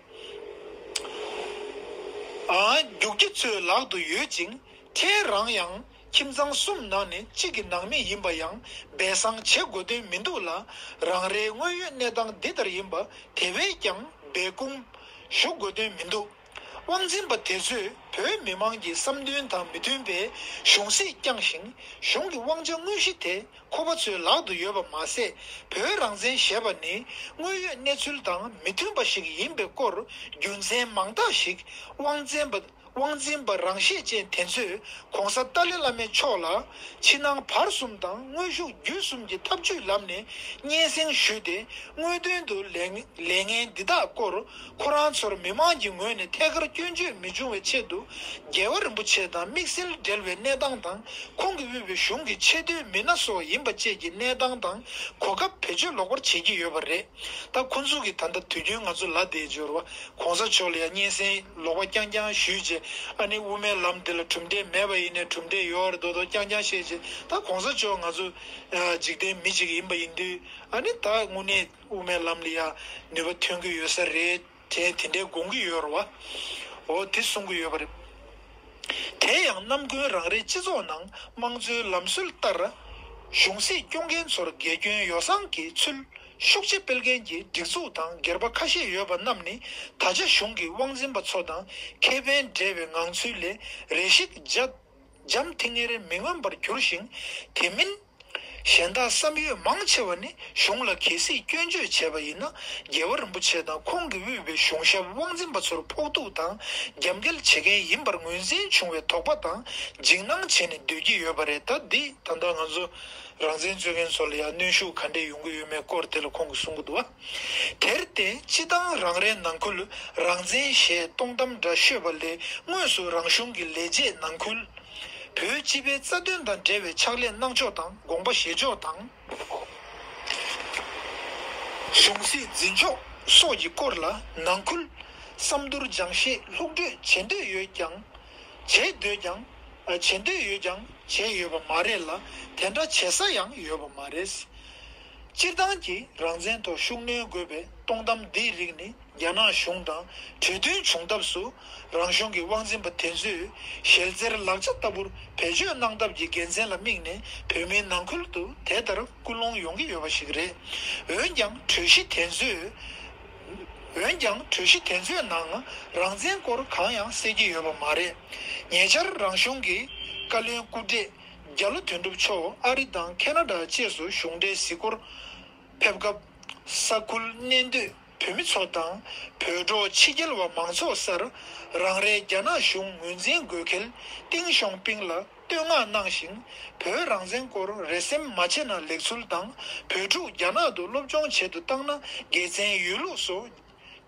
ཨ་རྒྱུག་ཁྱི་ཚོའི་ལག་ཏུ་ཡོད་ཅིང་། ཕྲན་རང་ཡང་ཁྱིམ་ཚང་གསུམ་ནང་ནས་གཅིག་གི་ནང་མི་ཡིན་པ་ཡང་སྦས་གསང་བྱེད་དགོས་དོན་མི་འདུག་ལ། རང་རེའི་དངོས་ཡོད་གནས་སྟངས་འདི་ལྟར་ཡིན་པ་དེ་བས་ཀྱང་སྦས་སྐུང་ཞུ་དགོས་དོན་མི་འདུག་དབང་འཛིན་པ་དེ་ཚོས་བོད་མི་མང་གི་བསམ་འདུན་དང་མི་མཐུན་པའི་གཞུང་སྲིད་བསྐྱངས་ཤིང་གཞུང་གི་དབང་ཆ་དངོས་གཞི་དེ་ཁོ་པ་ཚོའི་ལག་ཏུ་ཡོད་པ་མ་ཟད། བོད་རང་བཙན་ཞེས་པ་ནི་དངོས་ཡོད་གནས་ཚུལ་དང་མི་མཐུན་པ་ཞིག་ཡིན་པའི་སྐོར་རྒྱུ་མཚན་མང་དག་ཞིག་དབང་འཛིན་པ། དབང་འཛིན་པ་རང་ཤེད་ཅན་དེ་ཚོས་༸གོང་ས་ཏཱ་ལའི་བླ་མ་མཆོག་ལ་ཕྱི་ནང་བར་གསུམ་དང་དངོས་ཤུགས་བརྒྱུད་གསུམ་གྱི་ཐབས་ཇུས་ལམ་ནས་སྙན་སེང་ཞུས་ཏེ། དངོས་དོན་དུ་ལས་ལས་ངན་འདི་དག་སྐོར་ཁོ་རང་ཚོར་མི་མང་གི་ངོས་ནས་ཐད་ཀར་སྐྱོན་བརྗོད་མི་འབྱུང་བའི་ཆེད་དུ། རྒྱལ་བ་རིན་པོ་ཆེ་དང་དམིགས་བསལ་འབྲེལ་བའི་གནས་སྟངས་དང་ཁོང་གིས་དབུས་པའི་གཞུང་གི་ཆེས་མཐོའི་མི་སྣ་སོགས་ཡིན་པ་བཅས་ཀྱི་གནས་སྟངས་དང་གོ་སྐབས་བེད་སྤྱོད་ལོག་པར་བྱེད་ཀྱི་ཡོད་པ་རེད། ད་ཁོང་ཚོ་གིས་ད་ལྟ་དུས་རྒྱུན་ང་ཚོ་ལ་དེའི་སྦྱོར་བ་༸གོང་ས་མཆོག་ལ་ཡང་སྙན་སེང་ལོག་པ་རྐྱང་རྐྱང་ཞུས་རྗེས། ཨ་ནི་དབུ་མའི་ལམ་འདི་ལ་གྲུབ་འབྲས་མེད་པ་ཡིན་ནའི་གྲུབ་འབྲས་ཡོད་རེད་མདོག་མདོག་རྐྱང་རྐྱང་བཤད་རྗེས། ད་༸གོང་ས་མཆོག་ང་ཚོ་འཇིག་རྟེན་མི་གཅིག་ཡིན་པ་ཡིན་དུས། ཨ་ནི་ད་དངོས་གནས་དབུ་མའི་ལམ་ལ་ཡང་ནུས་པ་ཐོན་གྱི་ཡོད་ས་རེད། དེ་དེ་འདྲའི་དགོངས་ཀྱི་ཡོད་རེད་བ། འོ་དེ་གསུང་གི་ཡོད་པ་རེད། དེ་ཡང་ནམ་རྒྱུན་རང་རེའི་སྤྱི་ཚོགས་ནང་དམངས་གཙོའི་ལམ་སྲོལ་ལྟར། གཞུང་སྲིད་སྐྱོང་མཁན་ཚོར་དགེ་སྐྱོན་ཡོ་བསྲང་གི་ཚུལ་ཤུགས་ཆེ་སྤེལ་མཁན་གྱི་སྒྲིག་འཛུགས་དང་སྒེར་པ་ཁ་ཤས་ཡོད་པ་རྣམས་ནི། ད་ཆ་གཞུང་གི་དབང་འཛིན་པ་ཚོ་དང་ཁེ་ཕན་འབྲེལ་བའི་ངང་ཚུལ་ལས་རེ་ཞིག་འཇམ་ཐིང་ངེར་མི་མངོན་པར་གྱུར་ཞིང་། དེ་མིན། གཞན་དག་བསམ་ཡོད་མང་ཆེ་བ་ནི་གཞུང་ལ་གལ་སྲིད་སྐྱོན་བརྗོད་བྱས་པ་ཡིན་ན། རྒྱལ་བ་རིན་པོ་ཆེ་དང་ཁོང་གིས་དབུས་པའི་གཞུང་ཞབས་དབང་འཛིན་པ་ཚོར་ཕོག་ཐུག་དང་རྒྱབ་འགལ་བྱེད་མཁན་ཡིན་པར་ངོས་འཛིན་བྱུང་བའི་དོགས་པ་དང་འཇིགས་སྣང་བྱས་ནས་སྡོད་ཀྱི་ཡོད་པ་རེད། ད་འདི་ད་ལྟ་ང་ཚོ་རང་བཙན་རྩོད་མཁན་ཚོ་ལ་ཡང་གནོན་ཤུགས་ག་འདྲས་ཡོང་གི་ཡོད་མེད་སྐོར་དེ་ལ་ཁོང་གིས་གསུང་གི་འདུག་བ། དེར་བརྟེན་སྤྱི་བཏང་རང་རེའི་ནང་ཁུལ་རང་བཙན་ཞེས་སྟོང་གཏམ་འདྲ་ཤོད་པ་ལས། དངོས་སུ་རང་གཞུང་གི་ལས་བྱེད་ནང་ཁུལ། བོད་སྤྱི་པའི་རྩ་དོན་དང་འབྲེལ་བའི་ཕྱག་ལས་གནང་ཕྱོགས་དང་དགོངས་པ་བཞེས་ཕྱོགས་དང་། གཞུང་སྲིད་འཛིན་ཕྱོགས་སོགས་ཀྱི་སྐོར་ལ་ནང་ཁུལ་བསམ་བསྡུར་སྦྱང་ཤེས་ལྷུག་སྤྲོས་བྱེད་འདོད་ཡོད་ཀྱང་། བྱེད་འདོད་ཀྱང་། བྱེད་འདོད་ཡོད་ཀྱང་བྱས་ཡོད་པ་མ་རེད་ལ། དེ་འདྲ་བྱེད་ས་ཡང་ཡོད་པ་མ་རེད། སྤྱིར་བཏང་གི་རང་བཙན་ཐོག་ཤུགས་སྣོན་དགོས་པའི་སྟོང་གཏམ་འདིའི་རིགས་ནི། རྒྱ་ནག་གཞུང་དང་གྲོས་མཐུན་བྱུང་ཐབས་སུ་རང་གཞུང་གི་དབང་འཛིན་པ་དེ་ཚོས་ཞལ་རྩེར་ལག་ཆ་ལྟ་བུར་བེད་སྤྱོད་གནང་ཐབས་ཀྱི་དགེ་མཚན་ལ་དམིགས་ནས་བོད་མིའི་ནང་ཁུལ་དུ་དེ་ལྟར་སྐུལ་སློང་ཡོང་གི་ཡོད་པ་ཞིག་རེད། འོན་ཀྱང་གྲོས་གཞི་དེ་ཚོས། འོན་ཀྱང་གྲོས་གཞི་དེ་ཚོའི་ནང་རང་བཙན་སྐོར་གང་ཡང་གསལ་གྱི་ཡོད་པ་མ་རེད། ཉེ་ཆར་རང་གཞུང་གི་བཀའ་བློན་སྐུ་བགྲེས་རྒྱ་ལོ་དོན་གྲུབ་མཆོག་ཨ་རི་དང་ཁེ་ན་ཌ་བཅས་སུ་གཞུང་འབྲེལ་གཟིགས་སྐོར་ཕེབས་སྐབས། ས་ཁུལ་གནས་སྡོད་བོད་མི་ཚོ་དང་བོད་འབྲོག་ཕྱི་རྒྱལ་བ་མང་ཚོགས་སར་རང་རེའི་རྒྱ་ནག་གཞུང་ངོས་འཛིན་དགོས་གལ་ཏེང་ཞའོ་ཕིང་ལ་བསྟོད་བསྔགས་གནང་ཞིང་། བོད་རང་བཙན་སྐོར་རེ་སེམས་མ་བྱེད་ན་ལེགས་ཚུལ་དང་། བོད་ཕྲུག་རྒྱ་ནག་ཏུ་སློབ་སྦྱོང་བྱེད་དུ་བཏང་ན་དགེ་མཚན་ཡོད་ལུགས་སོགས།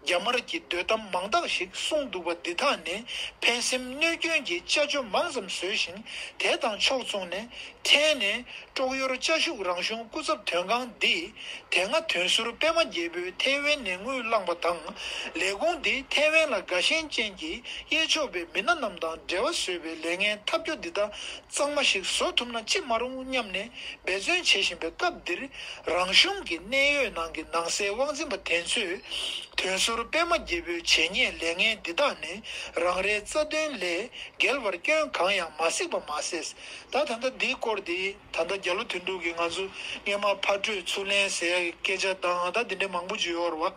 རྒྱ་དམར་གྱི་འདོད་གཏམ་མང་དག་ཞིག་གསུངས་འདུག་པ་འདི་དག་ནི་ཕན་སེམས་གནོད་སྐྱོན་གྱི་ཅ་ཅོ་མང་ཙམ་བཟོས་ཤིང་། དེ་དང་ཕྱོགས་མཚུངས་ནས་ཕྲན་ནས་ཀྲོག་ཡོར་ཅ་ཤུག་རང་གཞུང་སྐུ་ཚབ་དོན་ཁང་འདིས་དེ་སྔ་དོན་ཟུར་པད་མ་རྒྱལ་པོས་ཐའེ་ཝན་ནས་དངུལ་བླངས་པ་དང་། ལས་ཁུངས་འདིས་ཐའེ་ཝན་ལ་དགའ་ཞེན་ཅན་གྱི་གཡས་ཕྱོགས་པའི་མི་སྣ་རྣམས་དང་འབྲེལ་བ་བཟོས་པའི་ལས་ངན་ཐབས་སྐྱོ་འདི་དག་གཙང་མ་ཞིག་བཟོ་ཐུབ་ན་ཅི་མ་རུང་སྙམ་ནས་འབད་བརྩོན་བྱེད་བཞིན་པའི་སྐབས་འདིར། རང་གཞུང་གི་གནད་ཡོད་ནང་གི་ནང་སའི་དབང་འཛིན་པ་དེ་ཚོས་དོན་ཟུར་པད་མ་རྒྱལ་པོས་བྱེད་ཉེས་ལས་ངན་འདི་དག་ནི་རང་རེའི་རྩ་དོན་ལས་འགལ་བར་སྐྱོན་གང་ཡང་མ་གཟིགས་པ་མ་ཟད། ད་ད་ལྟ་འདིའི་སྐོར་འདི་ད་ལྟ་རྒྱ་ལོ་དོན་གྲུབ་ཀྱིས་ང་ཚོ་སྔོན་མ་ཕར་སྤྲོད་ཚུར་ལེན་ཟེར་ཡག་གི་སྐད་ཆ་དང་ད་འདི་འདྲའི་མང་པོ་ཅིག་ཡོད་རེད་བ།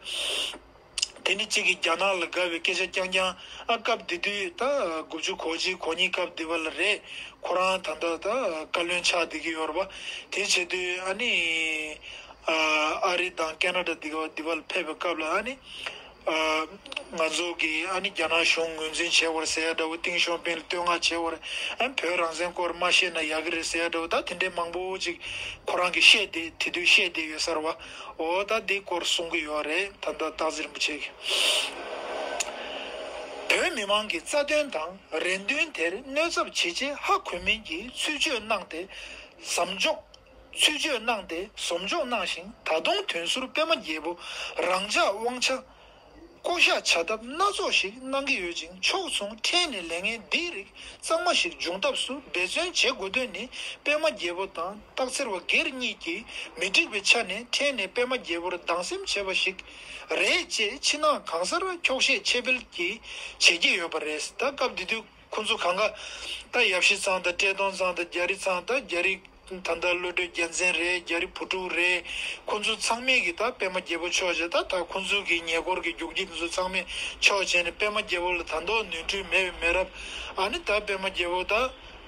དེ་ནི་གཅིག་གིས་རྒྱ་ནག་ལ་དགའ་བའི་སྐད་ཆ་རྐྱང་རྐྱང་ཨ་སྐབས་དེ་དུས་ད་དགུ་བཅུ་གོ་གཅིག་གོ་གཉིས་སྐབས་དེ་བ་ལ་རེད། ཁོ་རང་ད་ལྟ་ད་བཀའ་བློན་ཆགས་བསྡད་ཀྱི་ཡོད་རེད་བ། དེ་བྱེད་དུས་ཨ་ནི་ ཨ་རི་དང་ཁེ་ན་ཌ་འདི་ག་འདི་བར་ཕེབས་པའི་སྐབས་ལ་ཨ་ནི། ཨ་ང་ཚོ་གིས་ཨ་ནི་རྒྱ་ནག་གཞུང་ངོས་འཛིན་བྱེད་དགོས་རེད་ཟེར་ཡ་འདྲ་བོ། ཏིང་ཞའོ་ཕིང་ལ་བསྟོད་བསྔགས་བྱེད་དགོས་རེད། ཨ་ནི་བོད་རང་བཙན་སྐོར་མ་བཤད་ན་ཡག་གི་རེད་ཟེར་ཡ་འདྲ་བོ། ད་དེ་འདྲའི་མང་པོ་ཅིག་ཁོ་རང་གིས་བཤད་བསྡད། དེ་དུས་བཤད་བསྡད་ཡོད་ས་རེད་བ། འོ་ད་འདི་སྐོར་གསུང་གི་ཡོད་རེད། ད་ལྟ་སྟག་འཚེར་རིན་པོ་ཆེ་གིས། བོད་མི་མང་གི་རྩ་དོན་དང་རེ་འདུན་དེར་གནོད་ཚབས་བྱེད་ཆེད་ཧ་གོ་མིན་གྱི་ཚུལ་འཆོས་གནང་སྟེ། བཟང་ཕྱོགས། ཚུལ་འཆོས་གནང་སྟེ་བཟོ་འཇོག་གནང་ཞིང་། ད་དུང་དོན་ཟུར་པད་མ་རྒྱལ་པོ་རང་ཆགས་དབང་ཆ་བསྐོ་གཞག་བྱ་ཐབས་སྣ་ཚོགས་ཤིག་གནང་གི་ཡོད་ཅིང་། ཕྱོགས་མཚུངས་ཕྲན་ནས་ལས་ངན་འདིའི་རིགས་གཙང་མ་ཞིག་འབྱུང་ཐབས་སུ་འབད་བརྩོན་བྱེད་དགོས་དོན་ནི། པད་མ་རྒྱལ་པོ་དང་སྟག་འཚེར་བ་སྒེར་གཉིས་ཀྱིས་མི་འགྲིག་པའི་ཆ་ནས་ཕྲན་ནས་པད་མ་རྒྱལ་པོར་སྡང་སེམས་བྱས་པ་ཞིག་རེད་ཅེས་ཕྱི་ནང་གང་སར་འཁྱོག་བཤད་ཆེ་འབེལ་གྱིས་བྱེད་ཀྱི་ཡོད་པ་རེད། ད་སྐབས་དེ་དུས། ཁོང་ཚོ་གང་ག་ད་ཡབ་གཞིས་ཚང་དང་བཀྲས་མཐོང་ཚང་དང་རྒྱ་རིགས་ཚང་དང་། རྒྱ་རིགས་ད་ལྟ་བློ་གྲོས་རྒྱལ་མཚན་རེད། རྒྱ་རིགས་བུ་ཕྲུག་རེད། ཁོང་ཚོ་ཚང་མས་ཀྱི་ད་པད་མ་རྒྱལ་པོ་ཕྱོགས་བྱས། ད་ད་ཁོང་ཚོ་གི་ཉེ་འཁོར་གྱི་རྒྱུག་ཁྱི་དེ་ཚོ་ཚང་མས་ཕྱོགས་བྱས་ནས་པད་མ་རྒྱལ་པོ་ལ་ད་དུང་ནོར་འཁྲུལ་མེད་པའི་མེད་རབས། ཨ་ནི་ད་པད་མ་རྒྱལ་པོ་ད་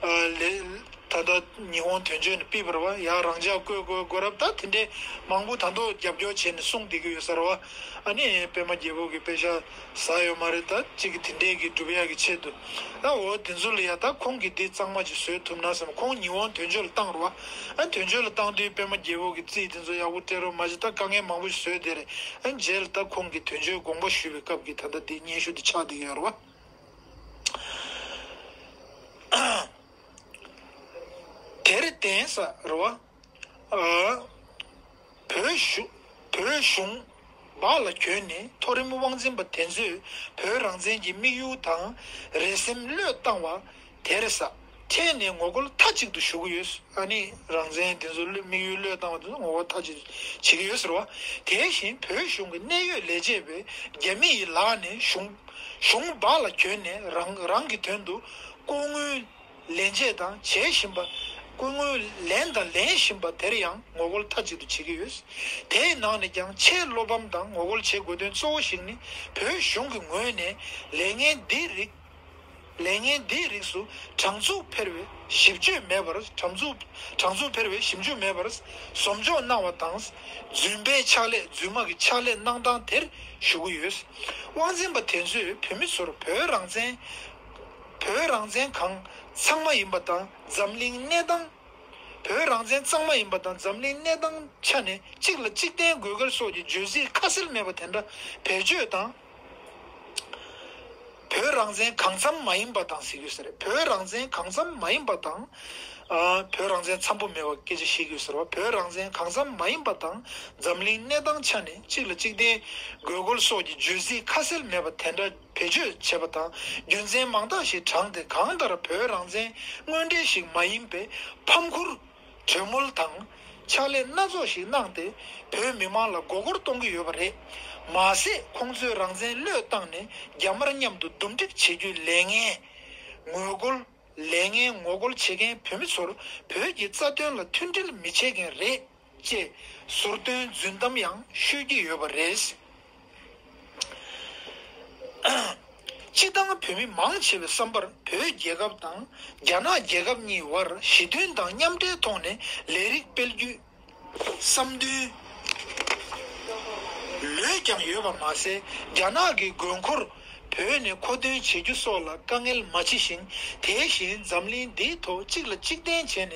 ལས། ད་ལྟ་ཉི་ཧོང་དོན་གཅོད་ནས་ཕུད་པ་རེད་བ། ཡང་རང་འཇགས་བསྐོས་དགོས་དགོས་རབས། ད་དེ་འདྲའི་མང་པོ་ད་དུང་རྒྱབ་སྐྱོར་བྱས་ནས་གསུངས་བསྡད་ཀྱི་ཡོད་ས་རེད་བ། ཨ་ནི་པད་མ་རྒྱལ་པོ་གི་པད་ཤག་ཟ་ཡོད་མ་རེད། ད་གཅིག་གི་དེ་འདྲས་ཀྱི་སྒྲུབ་ཡག་གི་ཆེད་དུ། ད་འོ་དེ་ཚོ་ལ་ཡ་ད་ཁོང་གིས་འདི་གཙང་མ་ཅིག་བཟོས་ཐུབ་ན་བསམ། ཁོང་ཉི་ཧོང་དོན་གཅོད་ལ་བཏང་རེད་བ། ཨ་དོན་གཅོད་ལ་བཏང་དུས་པད་མ་རྒྱལ་པོ་གི་རྩིས་དེ་ཚོ་ཡག་པོ་སྤྲད་རོགས་མ་བྱེད། ད་དཀའ་ངལ་མང་པོ་ཞིག་བཟོས་བསྡད་རེད། ཨ་རྗེས་ལ་ད་ཁོང་གིས་དོན་གཅོད་དགོངས་པ་ཞུས་པའི་སྐབས་ཀྱི་ད་ལྟ་འདི་སྙན་ཞུ་འདི་ཆགས་བསྡད་ཀྱི་ཡོད་རེད་བ། དེར་བརྟེན་ས་རེད་བ། ཨ། བོད་གཞུང་། བོད་གཞུང་སྦག་ལ་གྱོན་ནས་མཐོ་རིམ་དབང་འཛིན་པ་དེ་ཚོས་བོད་རང་བཙན་གྱི་དམིགས་ཡུལ་དང་རེ་སེམས་བློས་བཏང་བ་དེར་ས་ཕྲན་ནས་ངོ་རྒོལ་མཐའ་གཅིག་ཏུ་ཞུ་གི་ཡོད། ཨ་ནི་རང་བཙན་དེ་ཚོ་བློས། དམིགས་ཡུལ་བློས་བཏང་བ་དེ་ཚོ་ངོ་རྒོལ་མཐའ་གཅིག་ཏུ་བྱེད་ཀྱི་ཡོད་ཟེར་བ། དེ་བཞིན་བོད་གཞུང་གི་གནད་ཡོད་ལས་བྱེད་པས་རྒྱ་མི་ཡི་ལག་ནས་གཞུང་། གཞུང་སྦག་ལ་གྱོན་ནས་རང་རང་གི་དོན་དུ་ལྐོག་དངུལ་ལེན་བྱེད་དང་བྱེད་བཞིན་པ། ལྐོག་དངུལ་ལེན་དང་ལེན་བཞིན་པ་དེར་ཡང་ངོ་རྒོལ་མཐའ་གཅིག་ཏུ་བྱེད་ཀྱི་ཡོད། དེའི་ནང་ནས་ཀྱང་ཆེས་བློ་ཕམ་དང་ངོ་རྒོལ་བྱེད་དགོས་དོན་གཙོ་བོ་ཞིག་ནི། བོད་གཞུང་གི་ངོས་ནས་ལས་ངན་འདིའི་རིགས། ལས་ངན་འདིའི་རིགས་སུ་དྲང་ཚུགས་འཕེར་བའི་ཞིབ་དཔྱོད་མེད་པར། དྲང་ཚུགས། དྲང་ཚུགས་འཕེར་བའི་ཞིབ་དཔྱོད་མེད་པར་བཟོ་འཇོག་གནང་བ་དང་། རྫུན་པའི་ཕྱག་ལས། རྫུན་མ་གི་ཕྱག་ལས་གནང་སྟངས་དེར་ཞུ་གི་ཡོད། དབང་འཛིན་པ་དེ་ཚོས་བོད་མི་ཚོར་བོད་རང་བཙན། བོད་རང་བཙན་གང་ཚང་མ་ཡིན་པ་དང་འཛམ་གླིང་གནས་སྟངས། བོད་རང་བཙན་གཙང་མ་ཡིན་པ་དང་འཛམ་གླིང་གནས་སྟངས་ཆ་ནས་གཅིག་ལ་གཅིག་བརྟེན་དགོས་སྐལ་སོགས་ཀྱི་བརྗོད་ཚིག་ཁ་གསལ་མེད་པ་དེ་འདྲ་བེད་སྤྱོད་དང་། བོད་རང་བཙན་གང་འཚམ་མ་ཡིན་པ་དང་ཟེར་གྱི་ཡོད་ས་རེད། བོད་རང་བཙན་གང་འཚམ་མ་ཡིན་པ་དང་། ཨ། བོད་རང་བཙན་འཚམ་པོ་མེད་པ་སྐད་ཆ་བཤད་ཀྱི་ཡོད་ས་རེད་བ། བོད་རང་བཙན་གང་འཚམ་མ་ཡིན་པ་དང་འཛམ་གླིང་གནས་སྟངས་ཆ་ནས་གཅིག་ལ་གཅིག་བརྟེན་དགོས་སྐོར་སོགས་ཀྱི་བརྗོད་ཚིག་ཁ་གསལ་མེད་པ་དེ་འདྲ་བེད་སྤྱོད་བྱས་པ་དང་རྒྱུ་མཚན་མང་དག་ཞིག་དྲངས་ཏེ། གང་ལྟར་བོད་རང་བཙན་དངོས་འབྲེལ་ཞིག་མ་ཡིན་པའི་ཕམ་ཁུར། གྲོས་མོལ་དང་ཕྱག་ལས་སྣ་ཚོགས་ཤིག་གནང་སྟེ་བོད་མི་མང་ལ་མགོ་སྐོར་གཏོང་གི་ཡོད་པ་རེད། མ་ཟད་ཁོང་ཚོས་རང་བཙན་བློས་བཏང་ནས་རྒྱ་དམར་མཉམ་དུ་འདུམ་འགྲིག་བྱེད་རྒྱུའི་ལས་ངན་ངོ་རྒོལ། ལས་ངན་ངོ་རྒོལ་བྱེད་མཁན་བོད་མི་ཚོར་བོད་ཀྱི་རྩ་དོན་ལ་མཐུན་སྒྲིལ་མི་བྱེད་མཁན་རེད་ཅེས་ཟུར་འདོན་རྫུན་གཏམ་ཡང་ཤོད་ཀྱི་ཡོད་པ་རེད། སྤྱི་བཏང་བོད་མི་མང་ཆེ་བའི་བསམ་པར་བོད་རྒྱལ་ཁབ་དང་རྒྱ་ནག་རྒྱལ་ཁབ་གཉིས་བར་ཞི་མཐུན་དང་མཉམ་འབྲེལ་ཐོག་ནས་ལས་རིགས་སྤེལ་རྒྱུའི་བསམ་འདུན་ལོས་ཀྱང་ཡོད་པ་མ་ཟད། རྒྱ་ནག་གི་དགོས་མཁོར་བོད་ནས་མཁོ་འདོན་བྱེད་རྒྱུ་སོགས་ལ་དཀའ་ངལ་མ་མཆིས་ཤིང་། དེ་བཞིན་འཛམ་གླིང་འདིའི་ཐོག་གཅིག་ལ་གཅིག་བརྟེན་བྱས་ནས་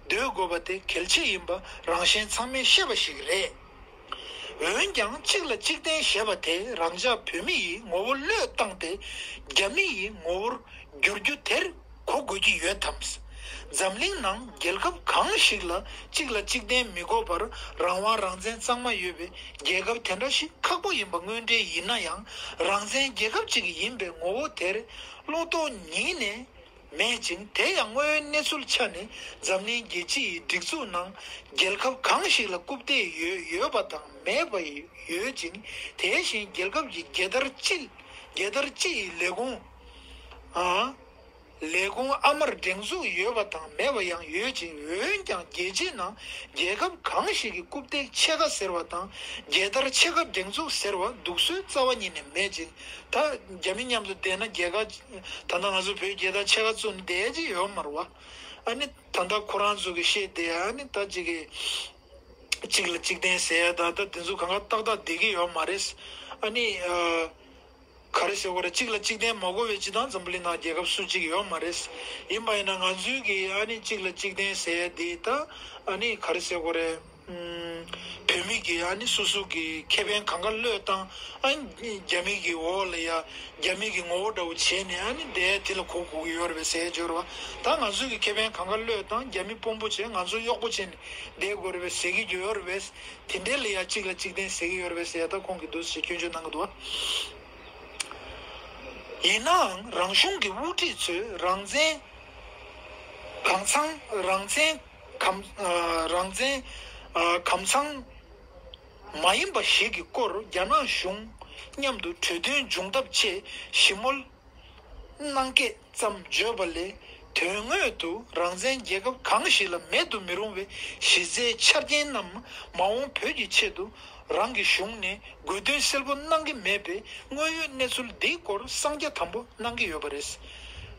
སྡོད་དགོས་པ་དེ་གལ་ཆེ་ཡིན་པ་རང་གཞན་ཚང་མས་ཤེས་པ་ཞིག་རེད། འོན་ཀྱང་གཅིག་ལ་གཅིག་བརྟེན་ཞེས་པ་དེ་རང་ཅག་བོད་མི་ཡི་ངོ་བོ་བློས་བཏང་སྟེ་རྒྱ་མི་ཡི་ངོ་བོར་བསྒྱུར་རྒྱུ་དེར་གོ་དགོས་ཀྱི་ཡོད་དམ། འཛམ་གླིང་ནང་རྒྱལ་ཁབ་གང་ཞིག་ལ་གཅིག་ལ་གཅིག་བརྟེན་མི་དགོས་པར་རང་དབང་རང་བཙན་གཙང་མ་ཡོད་པའི་རྒྱལ་ཁབ་དེ་འདྲ་ཞིག་ཁག་པོ་ཡིན་པ་དངོས་འབྲེལ་ཡིན་ན་ཡང་། རང་བཙན་རྒྱལ་ཁབ་ཅིག་ཡིན་པའི་ངོ་བོ་དེར་བློ་དོགས་ཉིད་ནས་མེད་ཅིང་། དེ་ཡང་དངོས་ཡོད་གནས་ཚུལ་ཆ་ནས་འཛམ་གླིང་རྒྱལ་སྤྱི་ཡི་སྒྲིག་འཛུགས་ནང་རྒྱལ་ཁབ་གང་ཞིག་ལ་རྐུབ་སྟེགས་ཡོད་ཡོད་པ་དང་མེད་པ་ཡོད་ཅིང་། དེ་བཞིན་རྒྱལ་ཁབ་ཀྱི་རྒྱལ་དར་སྤྱི། རྒྱལ་དར་སྤྱི་ཡི་ལས་ཁུངས། ཨ། ལས་ཁུངས་ཨ་མར་སྒྲེང་འཛུགས་ཡོད་པ་དང་མེད་པ་ཡང་ཡོད་ཅིང་། འོན་ཀྱང་རྒྱལ་སྤྱིའི་ནང་རྒྱལ་ཁབ་གང་ཞིག་གི་རྐུབ་སྟེགས་ཕྱེད་ཀ་ཟེར་བ་དང་རྒྱལ་དར་ཕྱེད་ཀ་སྒྲེང་འཛུགས་ཟེར་བ་འདུག་སྲོལ་རྩ་བ་ཉིད་ནས་མེད་ཅིང་། ད་རྒྱ་མི་མཉམ་དུ་བསྡད་ན་རྒྱལ་ཁ། ད་ལྟ་ང་ཚོ་བོད་རྒྱལ་དར་ཕྱེད་ཀ་བཙུགས་ནས་བསྡད་ཀྱི་ཡོད་མ་རེད་བ། ཨ་ནི་ད་ལྟ་ཁོ་རང་ཚོ་གི་བཤད་བསྡད། ཨ་ནི་ད་ཅིག་གི། གཅིག་ལ་གཅིག་བརྟེན་ཟེར་ཡ་ད་ད་དེ་ཚོ་གང་ག་ཏག་ཏག་བསྡད་ཀྱི་ཡོད་མ་རེད། ཨ་ནི་ཨ། ག་རེ་ཟེར་དགོས་རེད། གཅིག་ལ་གཅིག་བརྟེན་མ་དགོས་པའི་སྤྱི་བཏང་འཛམ་བུ་གླིང་ནང་རྒྱལ་ཁབ་སུ་གཅིག་ཡོད་མ་རེད། ཡིན་པ་ཡིན་ན་ང་ཚོའི་གི་ཨ་ནི་གཅིག་ལ་གཅིག་བརྟེན་ཟེར་ཡ་དེ་ད་ཨ་ནི་ག་རེ་ཟེར་དགོས་རེད། ཨུམ། བོད་མི་གི་ཨ་ནི་སོ་སོ་གི་ཁེ་ཕན་གང་ག་བློས་བཏང་ཨ་ནི་རྒྱ་མི་གི་འོག་ལ་ཡ་རྒྱ་མི་གི་ངོ་བོ་འདྲ་བོ་བྱས་ནས་ཨ་ནི་དེ་དེ་ལ་གོ་དགོས་ཀྱི་ཡོད་རེད་པས་ཟེར་ཡ་ཅིག་ཡོད་རེད་པ། ད་ང་ཚོའི་གི་ཁེ་ཕན་གང་ག་བློས་བཏང་རྒྱ་མི་དཔོན་པོ་བྱས་ང་ཚོ་གཡོག་པོ་བྱས་ནས་བསྡད་དགོས་རེད་པས་ཟེར་གྱི་ཡོད་རེད་པས། དེ་འདྲའི་ལ་ཡ་གཅིག་ལ་གཅིག་བརྟེན་ཟེར་གྱི་ཡོད་རེད་པས་ཟེར་ཡ་ད་ཁོང་གིས་འདུག་སེ་སྐྱོན་བརྗོད་གནང་གི་འདུག་བ། ཡིན་ནའང་རང་གཞུང་གི་དབུ་ཁྲིད་ཚོས་རང་བཙན་གང་ཚང་རང་བཙན་གམ་ཨ་རང་བཙན་ཨ་གམ་ཚང་མ་ཡིན་པ་ཞིག་གི་སྐོར་རྒྱ་ནག་གཞུང་མཉམ་དུ་གྲོས་མཐུན་འབྱུང་ཐབས་ཆེད་ཞི་མོལ་གནང་སྐད་ཙམ་བརྗོད་པ་ལས་དོན་དངོས་སུ་རང་བཙན་རྒྱལ་ཁབ་གང་ཞིག་ལ་མེད་དུ་མི་རུང་བའི་གཞི་རྩའི་ཆ་རྐྱེན་རྣམས་མ་འོངས་བོད་ཀྱི་ཆེད་དུ་རང་གི་གཞུང་ནས་དགོས་འདུན་གསལ་པོ་གནང་གི་མེད་པའི་དངོས་ཡོད་གནས་ཚུལ་འདིའི་སྐོར་གསང་རྒྱ་དམ་པོ་གནང་གི་ཡོད་པ་རེད།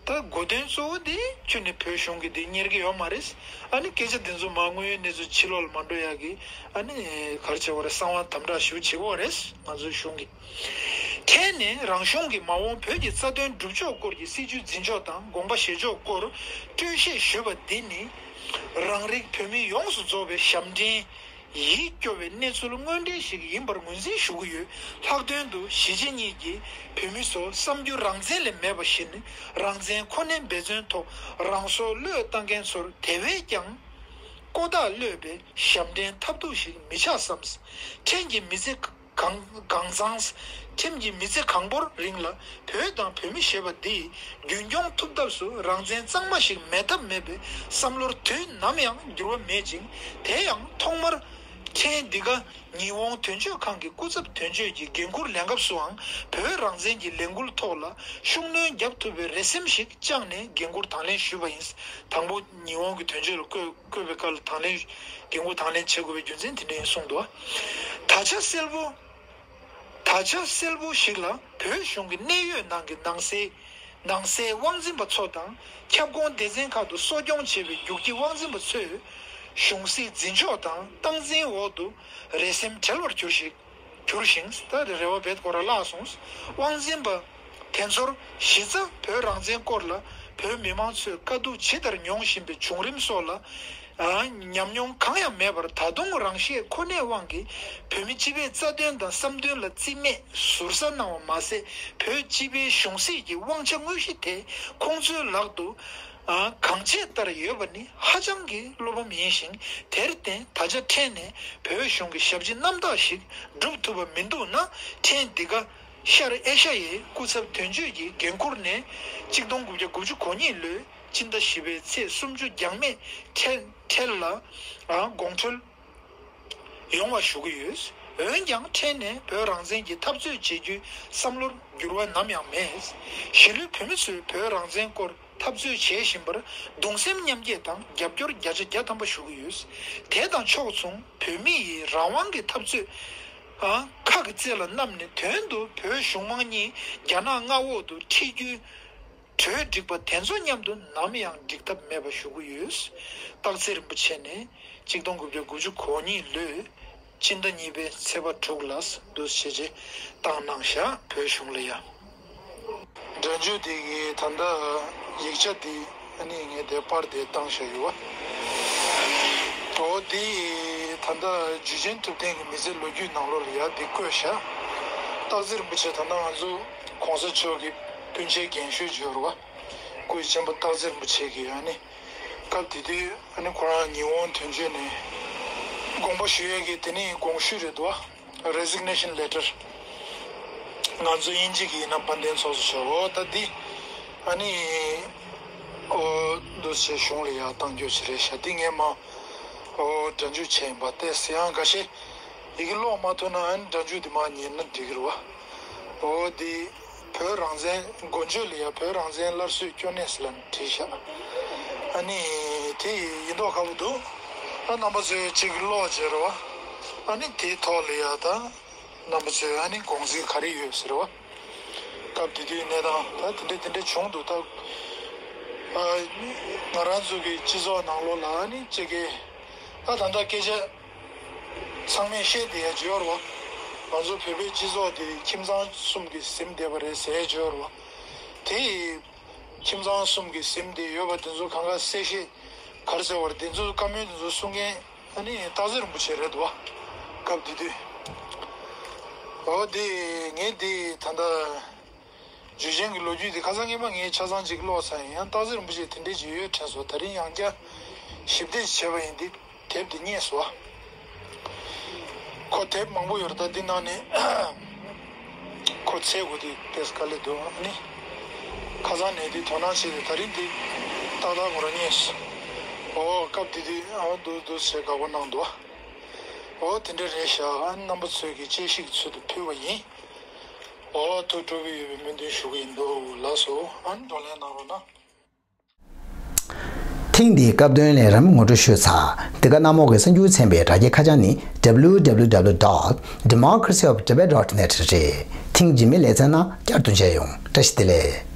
ད་དགོས་འདུན་གཙོ་བོ་དེ་ཁྱོན་ནས་བོད་གཞུང་གིས་དེ་གཉེར་གྱི་ཡོད་མ་རེད། ཨ་ནི་སྐད་ཆ་དེ་ཚོ་མ་དངོས་ཡོད་གནས་ཚུལ་ཕྱི་ལོགས་ལ་མ་འགྲོ་ཡག་གི་ཨ་ནི་ག་རེ་བྱེད་དགོས་རེད། གསང་བ་དམ་དྲག་ཞེ་པོ་བྱེད་ཀྱི་ཡོད་རེད་ང་ཚོའི་གཞུང་གིས། ཕྲན་ནས་རང་གཞུང་གིས་མ་འོངས་བོད་ཀྱི་རྩ་དོན་སྒྲུབ་ཕྱོགས་སྐོར་གྱི་སྲིད་ཇུས་འཛིན་ཕྱོགས་དང་དགོངས་པ་བཞེས་ཕྱོགས་སྐོར་སྤྲོས་བཤད་ཞུས་པ་འདི་ནི། རང་རིགས་བོད་མི་ཡོངས་སུ་རྫོགས་པའི་ཞབས་འདྲེན་ཡིད་སྐྱོ་བའི་གནས་ཚུལ་དངོས་འབྲེལ་ཞིག་ཡིན་པར་ངོས་འཛིན་ཞུ་གི་ཡོད། ལྷག་དོན་དུ་གཞིས་བྱེས་གཉིས་ཀྱི་བོད་མི་ཚོ་བསམ་རྒྱུ་རང་བཙན་ལས་མེད་པ་བཞིན་རང་བཙན་ཁོ་ནའི་འབད་བརྩོན་ཐོག་རང་སྲོག་བློས་བཏང་མཁན་ཚོར་དེ་བས་ཀྱང་ཀོ་ཐག་གློད་པའི་ཞབས་འདྲེན་ཐབས་སྡུག་ཞིག་མི་ཆགས་སམ། ཕྲན་གྱི་མི་ཚེ་གང་གང་ཚང་། ཁྲིམས་ཀྱི་མི་ཚེ་གང་པོར་རིང་ལ་བོད་དང་བོད་མི་ཞེས་པ་འདི་རྒྱུན་སྐྱོང་ཐུབ་ཐབས་སུ་རང་བཙན་གཙང་མ་ཞིག་མེད་ཐབས་མེད་པའི་བསམ་བློར་དུས་ནམ་ཡང་འགྱུར་བ་མེད་ཅིང་། དེ་ཡང་ཐོག་མར་ཕྲན་འདི་ག་ཉི་འོང་དོན་གཅོད་ཁང་གི་སྐུ་ཚབ་དོན་གཅོད་ཀྱི་འགན་འཁུར་ལེན་སྐབས་སུའང་བོད་རང་བཙན་གྱི་ལས་འགུལ་ཐོག་ལ་ཤུགས་སྣོན་བརྒྱབ་ཐུབ་པའི་རེ་སེམས་ཤིག་བཅངས་ནས་འགན་འཁུར་དང་ལེན་ཞུས་པ་ཡིན། དང་པོ་ཉི་འོང་གི་དོན་གཅོད་ལ་བསྐོས་བསྐོས་པའི་སྐབས་ལ་དང་ལེན་འགན་འཁུར་དང་ལེན་བྱེད་དགོས་པའི་རྒྱུ་མཚན་དེ་འདྲ་ཡིན་གསུངས་འདུག། ད་ཆ་གསལ་པོ། ད་ཆ་གསལ་པོ་ཞིག་ལ་བོད་གཞུང་གི་གནད་ཡོད་ནང་གི་ནང་སའི་ནང་སའི་དབང་འཛིན་པ་ཚོ་དང་ཁྱབ་ཁོངས་སྡེ་ཚན་ཁག་ཏུ་གསོ་སྐྱོང་བྱས་པའི་རྒྱུག་ཁྱི་དབང་འཛིན་པ་ཚོས་གཞུང་སྲིད་འཛིན་ཕྱོགས་དང་སྟངས་འཛིན་འོག་ཏུ་རེ་སེམས་བྲལ་བར་གྱུར་ཞིག་གྱུར་ཞིང་། ད་རེ་བ་རྦད་ཁོ་ར་བརླག་སོང་། དབང་འཛིན་པ་དེ་ཚོར་གཞི་རྩ་བོད་རང་བཙན་སྐོར་ལ་བོད་མི་མང་ཚོས་དཀའ་སྡུག་ཇི་ལྟར་མྱོང་བཞིན་པའི་བྱུང་རིམ་སོགས་ལ། ཨ། ཉམས་མྱོང་གང་ཡང་མེད་པར་ད་དུང་རང་ཤེད་ཁོ་ནའི་དབང་གིས་བོད་མི་སྤྱི་པའི་རྩ་དོན་དང་བསམ་དོན་ལ་རྩིས་མེད་ཟུར་ཟ་གནང་བ་མ་ཟད། བོད་སྤྱི་པའི་གཞུང་སྲིད་ཀྱི་དབང་ཆ་དངོས་གཞི་དེ་ཁོང་ཚོའི་ལག་ཏུ། ཨ། གང་ཆེ་ལྟར་ཡོད་པ་ནི་ཧ་ཅང་གི་བློ་ཕམ་ཡིན་ཞིང་། དེར་བརྟེན་ད་ཆ་ཕྲན་ནས་བོད་གཞུང་གི་ཞབས་ཕྱི་རྣམ་དག་ཞིག་སྒྲུབ་ཐུབ་པ་མི་འདུག་ན། ཕྲན་འདི་ག་ཤར་ཨེ་ཤ་ཡའི་སྐུ་ཚབ་དོན་གཅོད་ཀྱི་འགན་འཁུར་ནས་གཅིག་སྟོང་དགུ་བརྒྱ་དགུ་བཅུ་གོ་གཉིས་ལོའི་སྤྱི་ཟླ་བཞི་པའི་ཚེས་སུམ་ཅུ་འགྱངས་མེད་ཁྲལ་ཁྲལ་ལ་དགོངས་འཁྲོལ་ཡོང་བ་ཞུ་གི་ཡོད། འོན་ཀྱང་ཕྲན་ནས་བོད་རང་བཙན་གྱི་འཐབ་རྩོད་བྱེད་རྒྱུའི་བསམ་བློར་འགྱུར་བ་ནམ་ཡང་མེད། གཞིས་ལུས་བོད་མི་ཚོས་བོད་རང་བཙན་སྐོར་འཐབ་རྩོད་བྱེད་བཞིན་པར་གདུང་སེམས་མཉམ་སྐྱེད་དང་རྒྱབ་སྐྱོར་བརྒྱ་ཆ་བརྒྱ་ཐམ་པ་ཞུ་གི་ཡོད། དེ་དང་ཕྱོགས་མཚུངས་བོད་མི་ཡི་རང་དབང་གི་འཐབ་རྩོད་ཨ། ཁ་གི་རྩེ་ལ་བསྣམས་ནས་དོན་དུ་བོད་གཞུང་མང་གཉིས་རྒྱ་ནག་མངའ་འོག་ཏུ་ཁྲིད་རྒྱུའི་གྲོས་འགྲིག་པ་དེ་ཚོ་མཉམ་དུ་ནམ་ཡང་འགྲིག་ཐབས་མེད་པ་ཞུ་གི་ཡོད། སྟག་འཚེར་རིན་པོ་ཆེ་ནས་གཅིག་སྟོང་དགུ་བརྒྱ་དགུ་བཅུ་གོ་གཉིས་ལོའི་སྤྱི་ཟླ་གཉིས་པའི་ཚེས་པ་དྲུག་ལ་འདུག་བྱས་རྗེས་བཏང་གནང་བཞག་བོད་གཞུང་ལ་ཡ། སྒྲ་འཇུག་དེ་གི་ད་ལྟ་ཡིག་ཆ་དེ་ཨ་ནི་ངས་དེ་པར་དེ་བཏང་བཞག་ཡོད་བ། འོ་དེ་ད་ལྟ་འཇུ་ཆེན་ཐུབ་བསྟན་གྱི་མི་ཚེ་ལོ་རྒྱུས་ནང་ལོགས་ལ་ཡ་དེ་བཀོད་བཞག། སྟག་འཚེར་རིན་པོ་ཆེ་ད་ལྟ་ང་ཚོ་གོང་ས་མཆོག་གི་སྤུན་མཆེད་རྒན་ཤོས་ཅིག་ཡོད་རེད་བ། སྐུ་ཡི་ཆེན་པོ་སྟག་འཚེར་རིན་པོ་ཆེ་གིས་ཨ་ནི་སྐབས་དེ་དུས་ཨ་ནི་ཁོ་རང་ཉི་འོང་དོན་གཅོད་ནས་དགོངས་པ་ཞུ་ཡས་ཀྱི་དེ་ནི་དགོངས་ཞུ་རེད་འདུག་བ། Resignation Letter། ང་ཚོ་དབྱིན་ཇི་གི་ཡིན་ན་དཔལ་ལྡན་ཚོགས་གཙོ་མཆོག་འོ་ད་འདི་ཨ་ནི་འོ་འདུག་སེ་གཞུང་ལ་ཡར་བཏང་རྒྱུ་ཞིག་རེད་ཤག། འདི་ངས་མ་འོ་སྒྲ་འཇུག་བྱས་ཡིན་པ་དེ་ཟེར་ཡང་འགའ་ཤས་ཡི་གེ་ཀློག་མ་ཐུབ་ན་ཨ་ནི་སྒྲ་འཇུག་འདི་མར་ཉན་ན་འགྲིག་གི་རེད་བ། འོ་འདི་བོད་རང་བཙན་མགོ་བརྗོད་ལ་ཡ་བོད་རང་བཙན་སླར་གསོའི་སྐྱོ་གནས་ལ་བྲིས་ཤག། ཨ་ནི་དེ་ཡིན་མདོག་ཁ་པོ་འདུག། ཨ་རྣམ་པ་ཚོས་གཅིག་ཀློག་བྱས་རེད་བ། ཨ་ནི་དེའི་ཐོག་ལ་ཡ་ད་རྣམ་པ་ཚོས་ཨ་ནི་དགོངས་ཚུལ་ག་རེ་ཡོད་ཟེར་བ། སྐབས་དེ་དུས་གནས་སྟངས་ད་དེ་འདྲ་དེ་འདྲ་བྱུང་འདུག་ད། ཨ་ང་རང་ཚོ་གི་སྤྱི་ཚོགས་ནང་ལོགས་ལ་ཨ་ནི་གཅིག་གི་ཨ་ད་ལྟ་སྐད་ཆ། ཚང་མས་བཤད་བསྡད་ཡ་ཅིག་ཡོད་རེད་བ། ང་ཚོ་བོད་པའི་སྤྱི་ཚོགས་དེ་ཁྱིམ་ཚང་གསུམ་གྱིས་ཟིན་བསྡད་པ་རེད་ཟེར་ཡ་ཅིག་ཡོད་རེད་བ། དེ་ཡི་ཁྱིམ་ཚང་གསུམ་གྱིས་ཟིན་བསྡད་ཡོད་པ་དེ་ཚོ་གང་ག་གསལ་བཤད་ག་རེ་ཟེར་བ་རེད། དེ་ཚོ་བཀའ་མོལ་དེ་ཚོ་གསུང་མཁན་ཨ་ནི་སྟག་འཚེར་རིན་པོ་ཆེ་རེད་འདུག་བ། སྐབས་དེ་དུས། འོ་དེ་ངས་དེ་ད་ལྟ། ཇུས་ཆེན་གྱི་ལོ་རྒྱུས་དེ་ཁ་སང་སྔས་མ་ངས་ཆ་ཚང་ཅིག་ཀློག་ཚར་ཡིན། ཡང་སྟག་འཚེར་རིན་པོ་ཆེ་དེ་འདྲས་ཅིག་ཡོད་དྲན་སོང་། ད་རིང་ཡང་བསྐྱར་ཞིབ་བལྟས་བྱས་པ་ཡིན། དེ་དེབ་དེ་རྙེད་སོང་། ཁོ་དེབ་མང་པོ་ཡོད་རེད། ད་འདི་ནང་ནས་ཁོ་ཚེ་དགུ་དེ་དཔེ་དཀའ་ལས་འདུག་ཨ་ནི་ཁ་སང་ནས་དེ་དོ་སྣང་བྱས་ཏེ་ད་རིང་དེ་ཏག་ཏག་ཁོ་རང་རྙེད་སོང་། ཨོ་སྐབས་དེ་དུས་ཨ་འདུག་འདུག་བྱས་དགའ་པོ་གནང་འདུག་ཨོ་དེ་འདྲ་རེད་ཤག་ཨ་རྣམ་པ་ཚོས་ཀྱི་དཔྱད་ཞིབ་ཚུལ་དུ་ཕུལ་བ་ཡིན། ཨོ་ཐུགས་སྤྲོ་པོ་ཡོད་པའི་སྨོན་འདུན་ཞུ་གི་ཡིན་འདུག་ལགས་སོ། ཨ་ནི་བགྲོ་གླེང་གནང་རོགས་གནང་། ཐེངས་འདིའི་སྐབས་དོན་ལས་རིམ་ངོ་སྤྲོད་ཞུས་ཚར། འདི་ག་གནམ་འོག་གི་གསར་འགྱུར་ཚན་པའི་དྲ་རྒྱའི་ཁ་བྱང་ནི་www dot democracy of tibet dot net རེད། ཐེངས་རྗེས་མའི་ལེ་ཚན་ནང་བསྐྱར་དུ་མཇལ་ཡོང་། བཀྲ་ཤིས་བདེ་ལེགས།